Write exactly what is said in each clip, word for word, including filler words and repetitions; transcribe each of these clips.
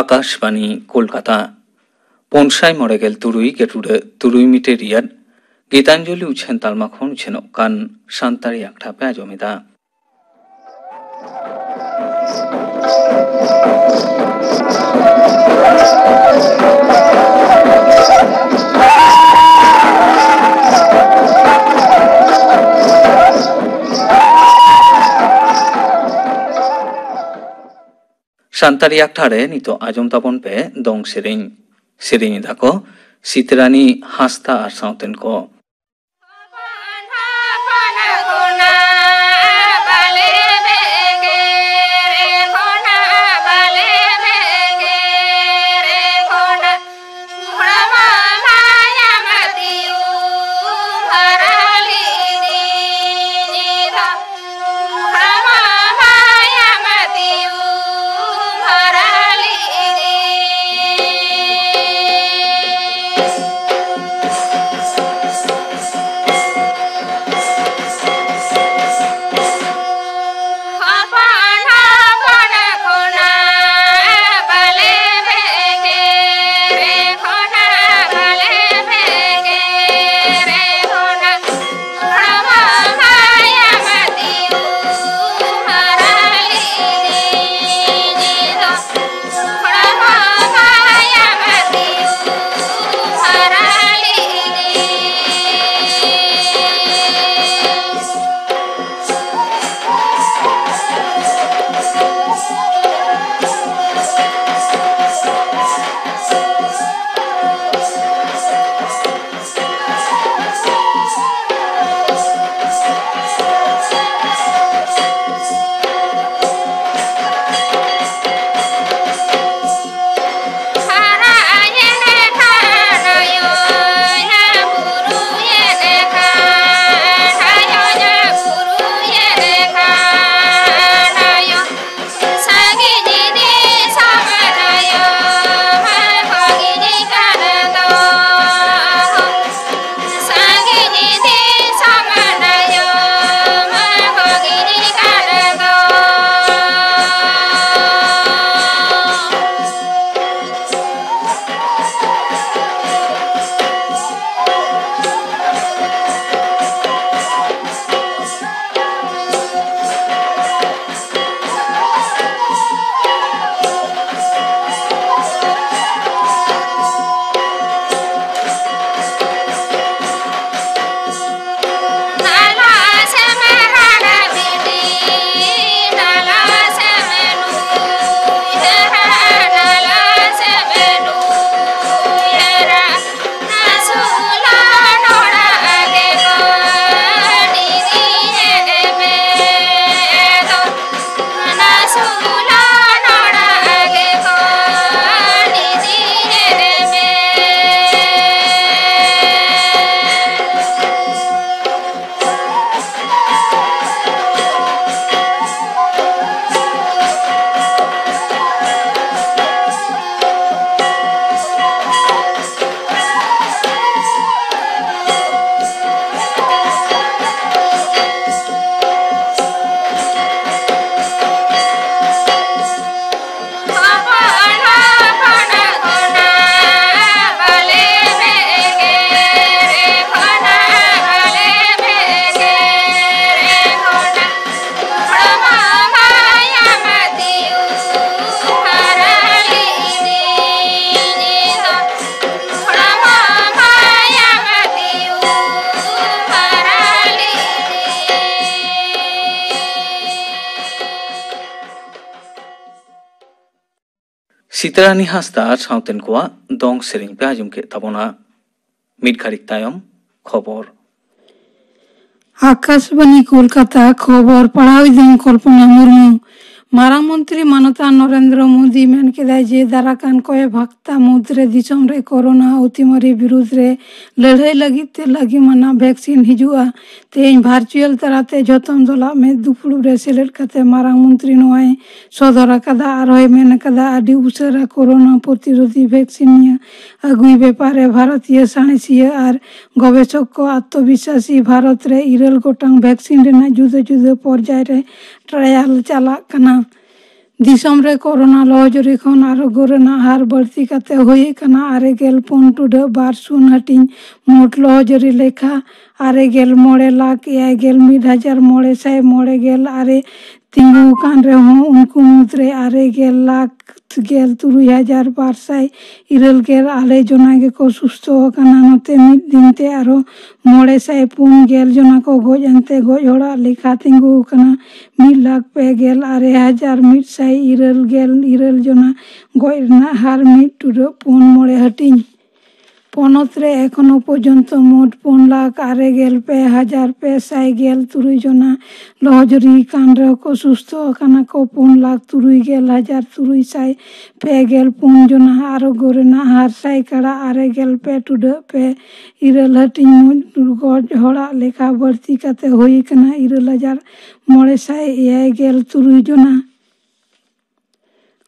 ᱟᱠᱟᱥᱵᱟᱱᱤ ᱠᱳᱞᱠᱟᱛᱟ᱾ ᱯᱩᱱ ᱥᱟᱭ ᱢᱚᱬᱮ ᱜᱮᱞ ᱛᱩᱨᱩᱭ ᱜᱮᱴᱩᱰᱟᱹ ᱛᱩᱨᱩᱭ ᱢᱤᱴᱟᱨ ᱨᱮᱭᱟᱜ ᱜᱤᱛᱟᱧᱡᱚᱞᱤ ᱩᱪᱷᱟᱹᱱ ᱛᱟᱞᱢᱟ ᱠᱷᱚᱱ ᱩᱪᱷᱟᱹᱱᱚᱜ ᱠᱟᱱ ᱥᱟᱱᱛᱟᱲᱤ ᱟᱠᱷᱲᱟ ᱯᱮ ᱟᱸᱡᱚᱢ ᱮᱫᱟ᱾ ᱥᱟᱱᱛᱟᱲᱤ ᱟᱠᱷᱲᱟ ᱨᱮ ᱱᱤᱛᱚᱜ ᱟᱸᱡᱚᱢ ᱛᱟᱵᱚᱱ ᱯᱮ ᱫᱚᱝ ᱥᱮᱨᱮᱧ᱾ ᱥᱮᱨᱮᱧ ᱮᱫᱟ ᱠᱚ ᱥᱤᱛᱨᱟᱱᱤ ᱦᱟᱸᱥᱫᱟ ᱟᱨ ᱥᱟᱶᱛᱮᱱ ᱠᱚ᱾ ᱥᱤᱛᱟᱨᱟᱱᱤ ᱦᱟᱸᱥᱫᱟ ᱟᱨ ᱥᱟᱶᱛᱮᱱ ᱠᱚᱣᱟᱜ ᱫᱚᱝ ᱥᱮᱨᱮᱧ ᱯᱮ ᱟᱸᱡᱚᱢ ᱠᱮᱫ ᱛᱟᱵᱚᱱᱟ᱾ ᱢᱤᱫ ᱜᱷᱟᱹᱲᱤᱡ ᱛᱟᱭᱚᱢ ᱠᱷᱚᱵᱚᱨ᱾ ᱟᱠᱟᱥᱵᱟᱱᱤ ᱠᱳᱞᱠᱟᱛᱟ, ᱠᱷᱚᱵᱚᱨ ᱯᱟᱲᱦᱟᱣ ᱤᱫᱟᱹᱧ ᱠᱚᱞᱯᱚᱱᱟ ᱢᱩᱨᱢᱩ᱾ ᱢᱟᱨᱟᱝ ᱢᱚᱱᱛᱨᱤ ᱢᱟᱱᱚᱛᱟᱱ ᱱᱚᱨᱮᱱᱫᱨᱚ ᱢᱳᱫᱤ ᱢᱮᱱ ᱠᱮᱫᱟᱭ ᱡᱮ ᱫᱟᱨᱟᱠᱟᱱ ᱠᱚᱭᱮᱠ ᱦᱟᱯᱛᱟ ᱢᱩᱫᱽᱨᱮ ᱫᱤᱥᱚᱢ ᱨᱮ ᱠᱳᱨᱳᱱᱟ ᱚᱛᱤᱢᱟᱨᱤ ᱵᱤᱨᱩᱫᱽ ᱨᱮ ᱞᱟᱹᱲᱦᱟᱹᱭ ᱞᱟᱹᱜᱤᱫ ᱛᱮ ᱞᱟᱹᱜᱤᱢ ᱟᱱᱟᱜ ᱵᱷᱮᱠᱥᱤᱱ ᱦᱤᱡᱩᱜᱼᱟ᱾ ᱛᱮᱦᱮᱧ ᱵᱷᱟᱨᱪᱩᱭᱟᱞ ᱛᱟᱞᱟᱛᱮ ᱡᱷᱚᱛᱚᱢ ᱫᱚᱞᱟᱜ ᱢᱮᱫ ᱫᱩᱯᱲᱩᱵ ᱨᱮ ᱥᱮᱞᱮᱫ ᱠᱟᱛᱮ ᱢᱟᱨᱟᱝ ᱢᱚᱱᱛᱨᱤ ᱱᱚᱣᱟᱭ ᱥᱚᱫᱚᱨ ᱟᱠᱟᱫᱟ᱾ ᱟᱨᱦᱚᱸᱭ ᱢᱮᱱ ᱟᱠᱟᱫᱟ, ᱟᱹᱰᱤ ᱩᱥᱟᱹᱨᱟ ᱠᱳᱨᱳᱱᱟ ᱯᱨᱚᱛᱤᱨᱳᱫᱷᱤ ᱵᱷᱮᱠᱥᱤᱱ ᱱᱤᱭᱟᱹ ᱟᱹᱜᱩᱭ ᱵᱮᱯᱟᱨ ᱨᱮ ᱵᱷᱟᱨᱚᱛᱤᱭᱚ ᱥᱟᱬᱮᱥᱤᱭᱟᱹ ᱟᱨ ᱜᱚᱵᱮᱥᱚᱠ ᱠᱚ ᱟᱛᱛᱚᱵᱤᱥᱥᱟᱥᱤ᱾ ᱵᱷᱟᱨᱚᱛ ᱨᱮ ᱤᱨᱟᱹᱞ ᱜᱚᱴᱟᱝ ᱵᱷᱮᱠᱥᱤᱱ ᱨᱮᱱᱟᱜ ᱡᱩᱫᱟᱹ ᱡᱩᱫᱟᱹ ᱯᱚᱨᱡᱟᱭ ᱨᱮ ᱴᱨᱟᱭᱟᱞ ᱪᱟᱞᱟᱜ ᱠᱟᱱᱟ᱾ ᱫᱤᱥᱚᱢ ᱨᱮ ᱠᱳᱨᱳᱱᱟ ᱞᱚᱦᱚᱡᱚᱨᱤ ᱠᱷᱚᱱ ᱟᱨᱳᱜᱽᱜᱚ ᱨᱮᱱᱟᱜ ᱦᱟᱨ ᱵᱟᱹᱲᱛᱤ ᱠᱟᱛᱮ ᱦᱩᱭ ᱟᱠᱟᱱᱟ ᱟᱨᱮ ᱜᱮᱞ ᱯᱩᱱ ᱴᱩᱰᱟᱹᱜ ᱵᱟᱨ ᱥᱩᱱ ᱦᱟᱹᱴᱤᱧ᱾ ᱢᱳᱴ ᱞᱚᱦᱚᱡᱚᱨᱤ ᱞᱮᱠᱷᱟ ᱟᱨᱮ ᱜᱮᱞ ᱢᱚᱬᱮ ᱞᱟᱠᱷ ᱮᱭᱟᱭ ᱜᱮᱞ ᱢᱤᱫ ᱦᱟᱡᱟᱨ ᱢᱚᱬᱮ ᱥᱟᱭ ᱢᱚᱬᱮ ᱜᱮᱞ ᱟᱨᱮ ᱛᱤᱸᱜᱩ ᱟᱠᱟᱱ ᱨᱮᱦᱚᱸ, ᱩᱱᱠᱩ ᱢᱩᱫᱽᱨᱮ ᱟᱨᱮ ᱜᱮᱞ ᱞᱟᱠᱷ ᱜᱮᱞ ᱛᱩᱨᱩᱭ ᱦᱟᱡᱟᱨ ᱵᱟᱨ ᱥᱟᱭ ᱤᱨᱟᱹᱞ ᱜᱮᱞ ᱟᱨᱮ ᱡᱚᱱᱟ ᱜᱮᱠᱚ ᱥᱩᱥᱛᱷᱚ ᱟᱠᱟᱱᱟ᱾ ᱱᱚᱛᱮ ᱢᱤᱫ ᱫᱤᱱ ᱛᱮ ᱟᱨᱦᱚᱸ ᱢᱚᱬᱮ ᱥᱟᱭ ᱯᱩᱱ ᱜᱮᱞ ᱡᱚᱱᱟ ᱠᱚ ᱜᱚᱡ ᱮᱱᱛᱮ ᱜᱚᱡ ᱦᱚᱲᱟᱜ ᱞᱮᱠᱷᱟ ᱛᱤᱸᱜᱩ ᱟᱠᱟᱱᱟ ᱢᱤᱫ ᱞᱟᱠᱷ ᱯᱮ ᱜᱮᱞ ᱟᱨᱮ ᱦᱟᱡᱟᱨ ᱢᱤᱫ ᱥᱟᱭ ᱤᱨᱟᱹᱞ ᱜᱮᱞ ᱤᱨᱟᱹᱞ ᱡᱚᱱᱟ᱾ ᱜᱚᱡ ᱨᱮᱱᱟᱜ ᱦᱟᱨ ᱢᱤᱫ ᱴᱩᱰᱟᱹᱜ ᱯᱩᱱ ᱢᱚᱬᱮ ᱦᱟᱹᱴᱤᱧ᱾ ᱯᱚᱱᱚᱛ ᱨᱮ ᱮᱠᱷᱚᱱᱚ ᱯᱚᱨᱡᱚᱱᱛᱚ ᱢᱳᱴ ᱯᱩᱱ ᱞᱟᱠᱷ ᱟᱨᱮ ᱜᱮᱞ ᱯᱮ ᱦᱟᱡᱟᱨ ᱯᱮ ᱥᱟᱭ ᱜᱮᱞ ᱛᱩᱨᱩᱭ ᱡᱚᱱᱟ ᱞᱚᱦᱚᱡᱚᱨᱤ ᱠᱟᱱ ᱨᱮᱦᱚᱸ ᱠᱚ ᱥᱩᱥᱛᱷᱚ ᱟᱠᱟᱱᱟ ᱠᱚ ᱯᱩᱱ ᱞᱟᱠᱷ ᱛᱩᱨᱩᱭ ᱜᱮᱞ ᱦᱟᱡᱟᱨ ᱛᱩᱨᱩᱭ ᱥᱟᱭ ᱯᱮ ᱜᱮᱞ ᱯᱩᱱ ᱡᱚᱱᱟ᱾ ᱟᱨᱳᱜᱽᱜᱚ ᱨᱮᱱᱟᱜ ᱦᱟᱨ ᱥᱟᱭᱠᱟᱲᱟ ᱟᱨᱮ ᱜᱮᱞ ᱯᱮ ᱴᱩᱰᱟᱹᱜ ᱯᱮ ᱤᱨᱟᱹᱞ ᱦᱟᱹᱴᱤᱧ᱾ ᱢᱩᱡ ᱜᱚᱡ ᱦᱚᱲᱟᱜ ᱞᱮᱠᱷᱟ ᱵᱟᱹᱲᱛᱤ ᱠᱟᱛᱮ ᱦᱩᱭ ᱟᱠᱟᱱᱟ ᱤᱨᱟᱹᱞ ᱦᱟᱡᱟᱨ ᱢᱚᱬᱮ ᱥᱟᱭ ᱮᱭᱟᱭ ᱜᱮᱞ ᱛᱩᱨᱩᱭ ᱡᱚᱱᱟ᱾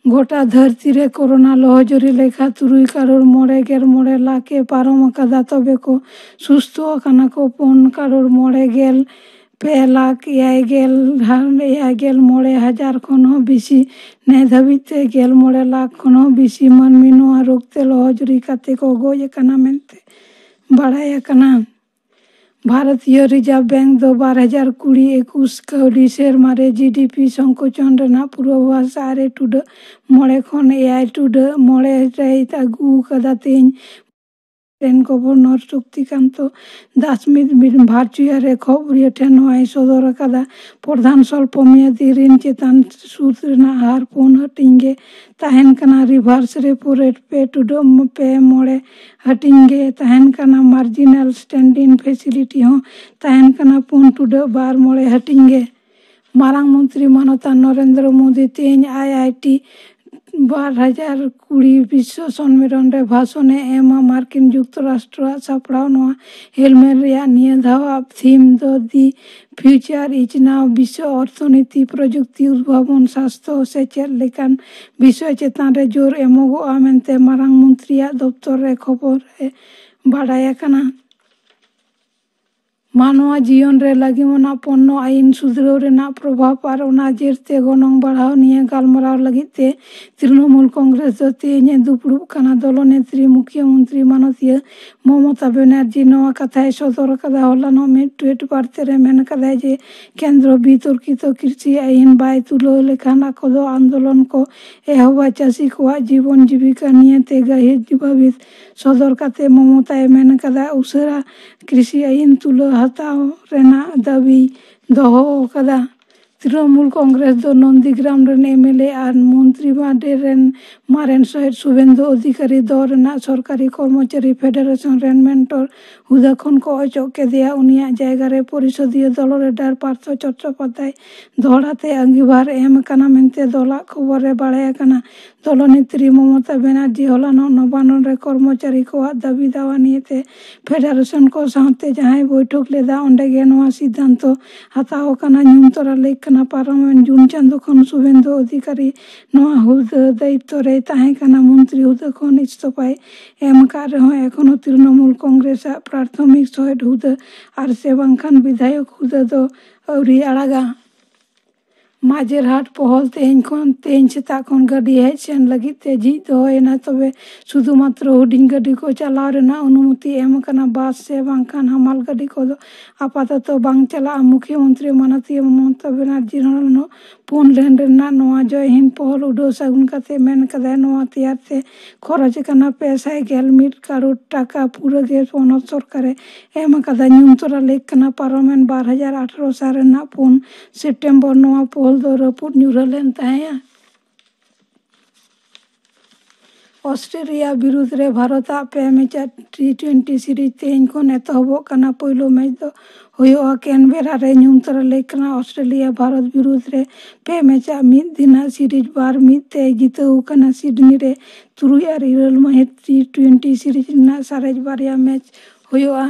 ᱜᱚᱴᱟ ᱫᱷᱟᱹᱨᱛᱤ ᱨᱮ ᱠᱳᱨᱳᱱᱟ ᱞᱚᱦᱚᱡᱚᱨᱤ ᱞᱮᱠᱷᱟ ᱛᱩᱨᱩᱭ ᱠᱟᱨᱳᱲ ᱢᱚᱬᱮ ᱜᱮᱞ ᱢᱚᱬᱮ ᱞᱟᱠᱷ ᱮ ᱯᱟᱨᱚᱢ ᱟᱠᱟᱫᱟ, ᱛᱚᱵᱮ ᱠᱚ ᱥᱩᱥᱛᱷᱚ ᱟᱠᱟᱱᱟ ᱠᱚ ᱯᱩᱱ ᱠᱟᱨᱳᱲ ᱢᱚᱬᱮ ᱜᱮᱞ ᱯᱮ ᱞᱟᱠᱷ ᱮᱭᱟᱭ ᱜᱮᱞ ᱮᱭᱟᱭ ᱜᱮᱞ ᱢᱚᱬᱮ ᱦᱟᱡᱟᱨ ᱠᱷᱚᱱ ᱦᱚᱸ ᱵᱮᱥᱤ᱾ ᱱᱮ ᱫᱷᱟᱹᱵᱤᱡ ᱛᱮ ᱜᱮᱞ ᱢᱚᱬᱮ ᱞᱟᱠᱷ ᱠᱷᱚᱱ ᱦᱚᱸ ᱵᱮᱥᱤ ᱢᱟᱹᱱᱢᱤ ᱱᱚᱣᱟ ᱨᱳᱜᱽ ᱛᱮ ᱞᱚᱦᱚᱡᱚᱨᱤ ᱠᱟᱛᱮ ᱠᱚ ᱜᱚᱡ ᱟᱠᱟᱱᱟ ᱢᱮᱱᱛᱮ ᱵᱟᱲᱟᱭ ᱟᱠᱟᱱᱟ᱾ ᱵᱷᱟᱨᱚᱛᱤᱭᱚ ᱨᱤᱡᱟᱨᱵᱷ ᱵᱮᱝᱠ ᱫᱚ ᱵᱟᱨ ᱦᱟᱡᱟᱨ ᱠᱩᱲᱤ ᱮᱠᱩᱥ ᱠᱟᱹᱣᱰᱤ ᱥᱮᱨᱢᱟ ᱨᱮ ᱡᱤ ᱰᱤ ᱯᱤ ᱥᱚᱝᱠᱳᱪᱚᱱ ᱨᱮᱱᱟᱜ ᱯᱩᱨᱵᱟᱵᱷᱟᱥ ᱟᱨᱮ ᱴᱩᱰᱟᱹᱜ ᱢᱚᱬᱮ ᱠᱷᱚᱱ ᱮᱭᱟᱭ ᱴᱩᱰᱟᱹᱜ ᱢᱚᱬᱮ ᱨᱮᱭ ᱟᱹᱜᱩ ᱟᱠᱟᱫᱟ᱾ ᱛᱮᱦᱮᱧ ᱨᱮᱱ ᱜᱚᱵᱷᱚᱨᱱᱚᱨ ᱥᱚᱠᱛᱤᱠᱟᱱᱛᱚ ᱫᱟᱥ ᱢᱤᱫ ᱵᱷᱟᱨᱪᱩᱭᱟᱞ ᱨᱮ ᱠᱷᱚᱵᱚᱨᱤᱭᱟᱹ ᱴᱷᱮᱱ ᱱᱚᱣᱟᱭ ᱥᱚᱫᱚᱨ ᱟᱠᱟᱫᱟ᱾ ᱯᱨᱚᱫᱷᱟᱱ ᱥᱚᱞᱯᱚ ᱢᱮᱭᱟᱫᱤ ᱨᱤᱱ ᱪᱮᱛᱟᱱ ᱥᱩᱫ ᱨᱮᱱᱟᱜ ᱦᱟᱨ ᱯᱩᱱ ᱦᱟᱹᱴᱤᱧ ᱜᱮ ᱛᱟᱦᱮᱱ ᱠᱟᱱᱟ᱾ ᱨᱤᱵᱷᱟᱨᱥ ᱨᱮᱯᱳ ᱨᱮᱴ ᱯᱮ ᱴᱩᱰᱟᱹᱜ ᱯᱮ ᱢᱚᱬᱮ ᱦᱟᱹᱴᱤᱧ ᱜᱮ ᱛᱟᱦᱮᱱ ᱠᱟᱱᱟ᱾ ᱢᱟᱨᱡᱤᱱᱟᱞ ᱥᱴᱮᱱᱰᱤᱝ ᱯᱷᱮᱥᱤᱞᱤᱴᱤ ᱦᱚᱸ ᱛᱟᱦᱮᱱ ᱠᱟᱱᱟ ᱯᱩᱱ ᱴᱩᱰᱟᱹᱜ ᱵᱟᱨ ᱢᱚᱬᱮ ᱦᱟᱹᱴᱤᱧ ᱜᱮ᱾ ᱢᱟᱨᱟᱝ ᱢᱚᱱᱛᱨᱤ ᱢᱟᱱᱚᱛᱟᱱ ᱱᱚᱨᱮᱱᱫᱨᱚ ᱢᱳᱫᱤ ᱛᱮᱦᱮᱧ ᱟᱭ ᱟᱭ ᱴᱤ ᱵᱟᱨ ᱦᱟᱡᱟᱨ ᱠᱩᱲᱤ ᱵᱤᱥᱥᱚ ᱥᱚᱱᱢᱮᱞᱚᱱ ᱨᱮ ᱵᱷᱟᱥᱚᱱ ᱮ ᱮᱢᱟ᱾ ᱢᱟᱨᱠᱤᱱ ᱡᱩᱠᱛᱚᱨᱟᱥᱴᱨᱚ ᱟᱜ ᱥᱟᱯᱲᱟᱣ ᱱᱚᱣᱟ ᱦᱮᱞᱢᱮᱞ ᱨᱮᱭᱟᱜ ᱱᱤᱭᱟᱹ ᱫᱷᱟᱣ ᱟᱜ ᱛᱷᱤᱢ ᱫᱚ ᱫᱤ ᱯᱷᱤᱭᱩᱪᱟᱨ ᱤᱡᱽ ᱱᱟᱣ᱾ ᱵᱤᱥᱥᱚ ᱚᱨᱛᱷᱚᱱᱤᱛᱤ, ᱯᱨᱚᱡᱩᱠᱛᱤ ᱩᱫᱵᱷᱟᱵᱚᱱ, ᱥᱟᱥᱛᱷᱚ, ᱥᱮᱪᱮᱫ ᱞᱮᱠᱟᱱ ᱵᱤᱥᱚᱭ ᱪᱮᱛᱟᱱ ᱨᱮ ᱡᱳᱨ ᱮᱢᱚᱜᱚᱜᱼᱟ ᱢᱮᱱᱛᱮ ᱢᱟᱨᱟᱝ ᱢᱚᱱᱛᱨᱤᱭᱟᱜ ᱫᱚᱯᱛᱚᱨ ᱨᱮ ᱠᱷᱚᱵᱚᱨ ᱨᱮ ᱵᱟᱰᱟᱭ ᱟᱠᱟᱱᱟ᱾ ᱢᱟᱱᱣᱟ ᱡᱤᱭᱚᱱ ᱨᱮ ᱞᱟᱹᱜᱤᱢᱟᱱᱟᱜ ᱯᱚᱱᱱᱚ ᱟᱭᱤᱱ ᱥᱩᱫᱷᱨᱟᱹᱣ ᱨᱮᱱᱟᱜ ᱯᱨᱚᱵᱷᱟᱵᱽ ᱟᱨ ᱚᱱᱟ ᱡᱮᱨᱛᱮ ᱜᱚᱱᱚᱝ ᱵᱟᱲᱦᱟᱣ ᱱᱤᱭᱟᱹ ᱜᱟᱞᱢᱟᱨᱟᱣ ᱞᱟᱹᱜᱤᱫ ᱛᱮ ᱛᱨᱤᱱᱚᱢᱩᱞ ᱠᱚᱝᱜᱨᱮᱥ ᱫᱚ ᱛᱮᱦᱮᱧ ᱮ ᱫᱩᱯᱲᱩᱵ ᱠᱟᱱᱟ᱾ ᱫᱚᱞᱚ ᱱᱮᱛᱨᱤ ᱢᱩᱠᱷᱭᱚ ᱢᱚᱱᱛᱨᱤ ᱢᱟᱱᱚᱛᱤᱭᱟᱹ ᱢᱚᱢᱚᱛᱟ ᱵᱮᱱᱟᱨᱡᱤ ᱱᱚᱣᱟ ᱠᱟᱛᱷᱟᱭ ᱥᱚᱫᱚᱨ ᱟᱠᱟᱫᱟ᱾ ᱦᱚᱞᱟᱱᱚᱜ ᱢᱤᱫ ᱴᱩᱭᱤᱴ ᱵᱟᱨᱛᱮ ᱨᱮ ᱢᱮᱱ ᱟᱠᱟᱫᱟᱭ ᱡᱮ ᱠᱮᱱᱫᱨᱚ ᱵᱤᱛᱚᱨᱠᱤᱛᱚ ᱠᱨᱤᱥᱤ ᱟᱭᱤᱱ ᱵᱟᱭ ᱛᱩᱞᱟᱹᱣ ᱞᱮᱠᱷᱟᱱ ᱟᱠᱚ ᱫᱚ ᱟᱱᱫᱳᱞᱚᱱ ᱠᱚ ᱮᱦᱚᱵᱟ᱾ ᱪᱟᱹᱥᱤ ᱠᱚᱣᱟᱜ ᱡᱤᱵᱚᱱ ᱡᱤᱵᱤᱠᱟ ᱱᱤᱭᱟᱹᱛᱮ ᱜᱟᱹᱦᱤᱨ ᱵᱷᱟᱹᱵᱤᱛ ᱥᱚᱫᱚᱨ ᱠᱟᱛᱮ ᱢᱚᱢᱚᱛᱟᱭ ᱢᱮᱱ ᱟᱠᱟᱫᱟ, ᱩᱥᱟᱹᱨᱟ ᱠᱨᱤᱥᱤ ᱟᱭᱤᱱ ᱛᱩᱞᱟᱹᱣ ᱦᱟᱛᱟᱣ ᱨᱮᱱᱟᱜ ᱫᱟᱹᱵᱤ ᱫᱚᱦᱚ ᱟᱠᱟᱫᱟ᱾ ᱛᱨᱤᱱᱚᱢᱩᱞ ᱠᱚᱝᱜᱨᱮᱥ ᱫᱚ ᱱᱚᱱᱫᱤᱜᱨᱟᱢ ᱨᱮᱱ ᱮᱢ ᱮᱞ ᱮ ᱟᱨ ᱢᱚᱱᱛᱨᱤ ᱢᱟᱰᱮ ᱨᱮᱱ ᱢᱟᱨᱮᱱ ᱥᱚᱦᱮᱫ ᱥᱩᱵᱷᱮᱱᱫᱩ ᱚᱫᱷᱤᱠᱟᱨᱤ ᱫᱚᱞ ᱨᱮᱱᱟᱜ ᱥᱚᱨᱠᱟᱨᱤ ᱠᱚᱨᱢᱚᱪᱟᱨᱤ ᱯᱷᱮᱰᱟᱨᱮᱥᱚᱱ ᱨᱮᱱ ᱢᱮᱱᱴᱚᱨ ᱦᱩᱫᱟᱹ ᱠᱷᱚᱱ ᱠᱚ ᱚᱪᱚᱜ ᱠᱮᱫᱮᱭᱟ᱾ ᱩᱱᱤᱭᱟᱜ ᱡᱟᱭᱜᱟ ᱨᱮ ᱯᱚᱨᱤᱥᱚᱫᱤᱭᱟᱹ ᱫᱚᱞ ᱨᱮᱰᱟᱨ ᱯᱟᱨᱛᱷᱚ ᱪᱚᱴᱴᱳᱯᱟᱫᱽᱫᱷᱟᱭ ᱫᱚᱦᱲᱟ ᱛᱮ ᱟᱸᱜᱤᱵᱷᱟᱨ ᱮᱢ ᱟᱠᱟᱱᱟ ᱢᱮᱱᱛᱮ ᱫᱚᱞᱟᱜ ᱠᱷᱚᱵᱚᱨ ᱨᱮ ᱵᱟᱲᱟᱭ ᱟᱠᱟᱱᱟ᱾ ᱫᱚᱞᱚ ᱱᱮᱛᱨᱤ ᱢᱚᱢᱚᱛᱟ ᱵᱮᱱᱟᱨᱡᱤ ᱦᱚᱞᱟᱱᱚᱜ ᱱᱚᱵᱟᱱᱱᱚ ᱨᱮ ᱠᱚᱨᱢᱚᱪᱟᱨᱤ ᱠᱚᱣᱟᱜ ᱫᱟᱹᱵᱤ ᱫᱟᱣᱟ ᱱᱤᱭᱮᱛᱮ ᱯᱷᱮᱰᱟᱨᱮᱥᱚᱱ ᱠᱚ ᱥᱟᱶᱛᱮ ᱡᱟᱦᱟᱸᱭ ᱵᱳᱭᱴᱷᱚᱠ ᱞᱮᱫᱟ, ᱚᱸᱰᱮ ᱜᱮ ᱱᱚᱣᱟ ᱥᱤᱫᱽᱫᱷᱟᱱᱛᱚ ᱦᱟᱛᱟᱣ ᱟᱠᱟᱱᱟ᱾ ᱧᱩᱢ ᱛᱚᱨᱟ ᱞᱮᱠ ᱠᱟᱱᱟ, ᱯᱟᱨᱚᱢᱮᱱ ᱡᱩᱱ ᱪᱟᱸᱫᱚ ᱠᱷᱚᱱ ᱥᱩᱵᱷᱮᱱᱫᱩ ᱚᱫᱷᱤᱠᱟᱨᱤ ᱱᱚᱣᱟ ᱦᱩᱫᱟᱹ ᱫᱟᱭᱤᱛᱛᱚ ᱨᱮᱭ ᱛᱟᱦᱮᱸ ᱠᱟᱱᱟ᱾ ᱢᱚᱱᱛᱨᱤ ᱦᱩᱫᱟᱹ ᱠᱷᱚᱱ ᱤᱥᱛᱚᱯᱷᱟᱭ ᱮᱢ ᱟᱠᱟᱫ ᱨᱮᱦᱚᱸ ᱮᱠᱷᱚᱱᱳ ᱛᱨᱤᱱᱚᱢᱩᱞ ᱠᱚᱝᱜᱨᱮᱥ ᱟᱜ ᱯᱨᱟᱛᱷᱚᱢᱤᱠ ᱥᱚᱦᱮᱫ ᱦᱩᱫᱟᱹ ᱟᱨ ᱥᱮ ᱵᱟᱝᱠᱷᱟᱱ ᱵᱤᱫᱷᱟᱭᱚᱠ ᱦᱩᱫᱟᱹ ᱫᱚ ᱟᱹᱣᱨᱤ ᱟᱲᱟᱜᱟ᱾ ᱢᱟᱡᱮᱨᱦᱟᱴ ᱯᱚᱦᱚᱞ ᱛᱮᱦᱮᱧ ᱠᱷᱚᱱ, ᱛᱮᱦᱮᱧ ᱥᱮᱛᱟᱜ ᱠᱷᱚᱱ ᱜᱟᱹᱰᱤ ᱦᱮᱡ ᱥᱮᱱ ᱞᱟᱹᱜᱤᱫ ᱛᱮ ᱡᱷᱤᱡ ᱫᱚᱦᱚᱭᱮᱱᱟ᱾ ᱛᱚᱵᱮ ᱥᱩᱫᱷᱩ ᱢᱟᱛᱨᱚ ᱦᱩᱰᱤᱧ ᱜᱟᱹᱰᱤ ᱠᱚ ᱪᱟᱞᱟᱣ ᱨᱮᱱᱟᱜ ᱚᱱᱩᱢᱚᱛᱤ ᱮᱢ ᱟᱠᱟᱱᱟ᱾ ᱵᱟᱥ ᱥᱮ ᱵᱟᱝᱠᱷᱟᱱ ᱦᱟᱢᱟᱞ ᱜᱟᱹᱰᱤ ᱠᱚᱫᱚ ᱟᱯᱟᱛᱚᱛᱚ ᱵᱟᱝ ᱪᱟᱞᱟᱜᱼᱟ᱾ ᱢᱩᱠᱷᱭᱚᱢᱚᱱᱛᱨᱤ ᱢᱟᱱᱚᱛᱤᱭᱟᱹ ᱢᱚᱢᱚᱛᱟ ᱵᱮᱱᱟᱨᱡᱤ ᱦᱚᱞᱟᱱᱚᱜ ᱯᱩᱱ ᱞᱮᱱ ᱨᱮᱱᱟᱜ ᱱᱚᱣᱟ ᱡᱚᱭ ᱦᱤᱱᱫ ᱯᱚᱦᱚᱞ ᱩᱰᱟᱹᱣ ᱥᱟᱹᱜᱩᱱ ᱠᱟᱛᱮ ᱢᱮᱱ ᱠᱟᱫᱟᱭ, ᱱᱚᱣᱟ ᱛᱮᱭᱟᱨ ᱛᱮ ᱠᱷᱚᱨᱚᱪ ᱟᱠᱟᱱᱟ ᱯᱮ ᱥᱟᱭ ᱜᱮᱞ ᱢᱤᱫ ᱠᱟᱨᱳᱲ ᱴᱟᱠᱟ᱾ ᱯᱩᱨᱟᱹ ᱜᱮ ᱯᱚᱱᱚᱛ ᱥᱚᱨᱠᱟᱨᱮ ᱮᱢ ᱟᱠᱟᱫᱟ᱾ ᱧᱩᱢ ᱛᱚᱨᱟ ᱞᱮᱠ ᱠᱟᱱᱟ, ᱯᱟᱨᱚᱢᱮᱱ ᱵᱟᱨ ᱦᱟᱡᱟᱨ ᱟᱴᱷᱨᱚ ᱥᱟᱞ ᱨᱮᱱᱟᱜ ᱯᱩᱱ ᱥᱮᱯᱴᱮᱢᱵᱚᱨ ᱱᱚᱣᱟ ᱯᱚᱦᱚᱞ ᱫᱚ ᱨᱟᱹᱯᱩᱫ ᱧᱩᱨᱦᱟᱹ ᱞᱮᱱ ᱛᱟᱦᱮᱸᱭᱟ᱾ ᱚᱥᱴᱨᱮᱞᱤᱭᱟ ᱵᱤᱨᱩᱫᱽ ᱨᱮ ᱵᱷᱟᱨᱚᱛᱟᱜ ᱯᱮ ᱢᱮᱪ ᱟᱜ ᱴᱤ ᱴᱩᱭᱮᱱᱴᱤ ᱥᱤᱨᱤᱡᱽ ᱛᱮᱦᱮᱧ ᱠᱷᱚᱱ ᱮᱛᱚᱦᱚᱵᱚᱜ ᱠᱟᱱᱟ᱾ ᱯᱳᱭᱞᱳ ᱢᱮᱪ ᱫᱚ ᱦᱩᱭᱩᱜᱼᱟ ᱠᱮᱱᱵᱮᱨᱟ ᱨᱮ᱾ ᱧᱩᱢ ᱛᱚᱨᱟ ᱞᱮᱠ ᱠᱟᱱᱟ, ᱚᱥᱴᱨᱮᱞᱤᱭᱟ ᱵᱷᱟᱨᱚᱛ ᱵᱤᱨᱩᱫᱽ ᱨᱮ ᱯᱮ ᱢᱮᱪ ᱟᱜ ᱢᱤᱫ ᱫᱤᱱᱟᱜ ᱥᱤᱨᱤᱡᱽ ᱵᱟᱨ ᱢᱤᱫ ᱛᱮ ᱡᱤᱛᱟᱹᱣ ᱟᱠᱟᱱᱟ᱾ ᱥᱤᱰᱱᱤ ᱨᱮ ᱛᱩᱨᱩᱭ ᱟᱨ ᱤᱨᱟᱹᱞ ᱢᱟᱹᱦᱤᱛ ᱴᱤ ᱴᱩᱭᱮᱱᱴᱤ ᱥᱤᱨᱤᱡᱽ ᱨᱮᱱᱟᱜ ᱥᱟᱨᱮᱡ ᱵᱟᱨᱭᱟ ᱢᱮᱪ ᱦᱩᱭᱩᱜᱼᱟ᱾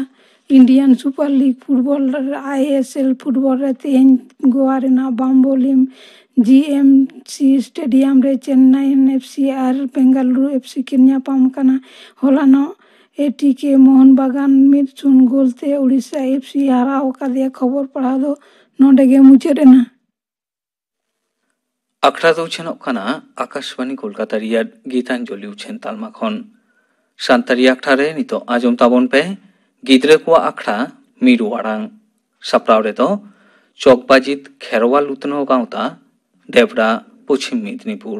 Indian super league football, I S L football ᱨᱮ ᱛᱮᱦᱮᱧ ᱜᱳᱣᱟ ᱨᱮᱱᱟᱜ ᱵᱟᱢᱵᱳᱞᱤᱢ ᱡᱤ ᱮᱢ ᱥᱤ ᱥᱴᱮᱰᱤᱭᱟᱢ ᱨᱮ ᱪᱮᱱᱱᱟᱭ ᱮᱱ ᱮᱯᱷ ᱥᱤ ᱟᱨ ᱵᱮᱝᱜᱟᱞᱩᱨᱩ ᱮᱯᱷ ᱥᱤ ᱠᱤᱱ ᱧᱟᱯᱟᱢ ᱠᱟᱱᱟ᱾ ᱦᱚᱞᱟᱱᱚᱜ ᱮ ᱴᱤ ᱠᱮ ᱢᱳᱦᱚᱱ ᱵᱟᱜᱟᱱ ᱢᱤᱫ ᱥᱩᱱ ᱜᱳᱞ ᱛᱮ ᱳᱰᱤᱥᱟ ᱮᱯᱷ ᱥᱤ ᱦᱟᱨᱟᱣ ᱟᱠᱟᱫᱮᱭᱟ᱾ ᱠᱷᱚᱵᱚᱨ ᱯᱟᱲᱦᱟᱣ ᱫᱚ ᱱᱚᱰᱮ ᱜᱮ ᱢᱩᱪᱟᱹᱫ ᱮᱱᱟ᱾ ᱟᱠᱷᱲᱟ ᱫᱚ ᱩᱪᱷᱟᱹᱱᱚᱜ ᱠᱟᱱᱟ ᱟᱠᱟᱥᱵᱟᱱᱤ ᱠᱳᱞᱠᱟᱛᱟ ᱨᱮᱭᱟᱜ ᱜᱤᱛᱟᱧᱡᱚᱞᱤ ᱩᱪᱷᱟᱹᱱ ᱛᱟᱞᱢᱟ ᱠᱷᱚᱱ᱾ ᱥᱟᱱᱛᱟᱲᱤ ᱟᱠᱷᱲᱟ ᱨᱮ ᱱᱤᱛᱚᱜ ᱟᱸᱡᱚᱢ ᱛᱟᱵᱚᱱ ᱯᱮ ᱜᱤᱫᱽᱨᱟᱹ ᱠᱚᱣᱟᱜ ᱟᱠᱷᱲᱟ ᱢᱤᱨᱩ ᱟᱲᱟᱝ᱾ ᱥᱟᱯᱲᱟᱣ ᱨᱮᱫᱚ ᱪᱚᱠᱵᱟᱡᱤᱛ ᱠᱷᱮᱨᱣᱟᱞ ᱩᱛᱱᱟᱹᱣ ᱜᱟᱶᱛᱟ, ᱰᱮᱵᱽᱨᱟ, ᱯᱚᱪᱷᱤᱢ ᱢᱮᱫᱽᱱᱤᱯᱩᱨ᱾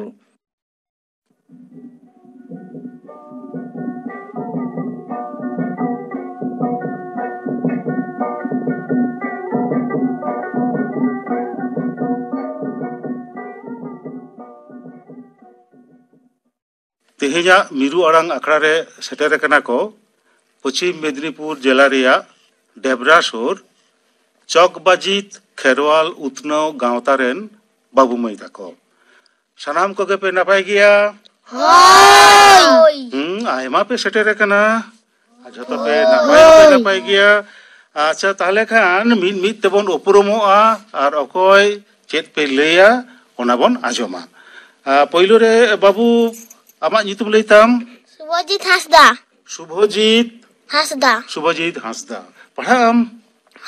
ᱛᱮᱦᱮᱧᱟᱜ ᱢᱤᱨᱩ ᱟᱲᱟᱝ ᱟᱠᱷᱲᱟ ᱨᱮ ᱥᱮᱴᱮᱨ ᱟᱠᱟᱱᱟ ᱠᱚ ᱯᱚᱪᱷᱤᱢ ᱢᱮᱫᱽᱱᱤᱯᱩᱨ ᱡᱮᱞᱟ ᱨᱮᱭᱟᱜ ᱰᱮᱵᱽᱨᱟ ᱥᱩᱨ ᱪᱚᱠᱵᱟᱡᱤᱛ ᱠᱷᱮᱨᱣᱟᱞ ᱩᱛᱱᱟᱹᱣ ᱜᱟᱶᱛᱟ ᱨᱮᱱ ᱵᱟᱹᱵᱩ ᱢᱟᱹᱭ ᱛᱟᱠᱚ᱾ ᱥᱟᱱᱟᱢ ᱠᱚᱜᱮ ᱯᱮ ᱱᱟᱯᱟᱭ ᱜᱮᱭᱟ? ᱦᱳᱭ᱾ ᱦᱩᱸ, ᱟᱭᱢᱟ ᱯᱮ ᱥᱮᱴᱮᱨ ᱟᱠᱟᱱᱟ᱾ ᱟᱨ ᱡᱷᱚᱛᱚ ᱯᱮ ᱱᱟᱯᱟᱭ ᱯᱮ ᱱᱟᱯᱟᱭ ᱜᱮᱭᱟ᱾ ᱟᱪᱪᱷᱟ, ᱛᱟᱦᱚᱞᱮ ᱠᱷᱟᱱ ᱢᱤᱫ ᱢᱤᱫ ᱛᱮᱵᱚᱱ ᱩᱯᱨᱩᱢᱚᱜᱼᱟ ᱟᱨ ᱚᱠᱚᱭ ᱪᱮᱫ ᱯᱮ ᱞᱟᱹᱭᱟ, ᱚᱱᱟ ᱵᱚᱱ ᱟᱸᱡᱚᱢᱟ᱾ ᱟᱨ ᱯᱳᱭᱞᱳ ᱨᱮ ᱵᱟᱹᱵᱩ, ᱟᱢᱟᱜ ᱧᱩᱛᱩᱢ ᱞᱟᱹᱭ ᱛᱟᱢ? ᱥᱩᱵᱷᱚᱡᱤᱛ ᱦᱟᱸᱥᱫᱟ᱾ ᱥᱩᱵᱷᱚᱡᱤᱛ? ᱦᱟᱸᱥᱫᱟ᱾ ᱥᱩᱵᱷᱚᱡᱤᱛ ᱦᱟᱸᱥᱫᱟ᱾ ᱯᱟᱲᱦᱟᱜ ᱟᱢ?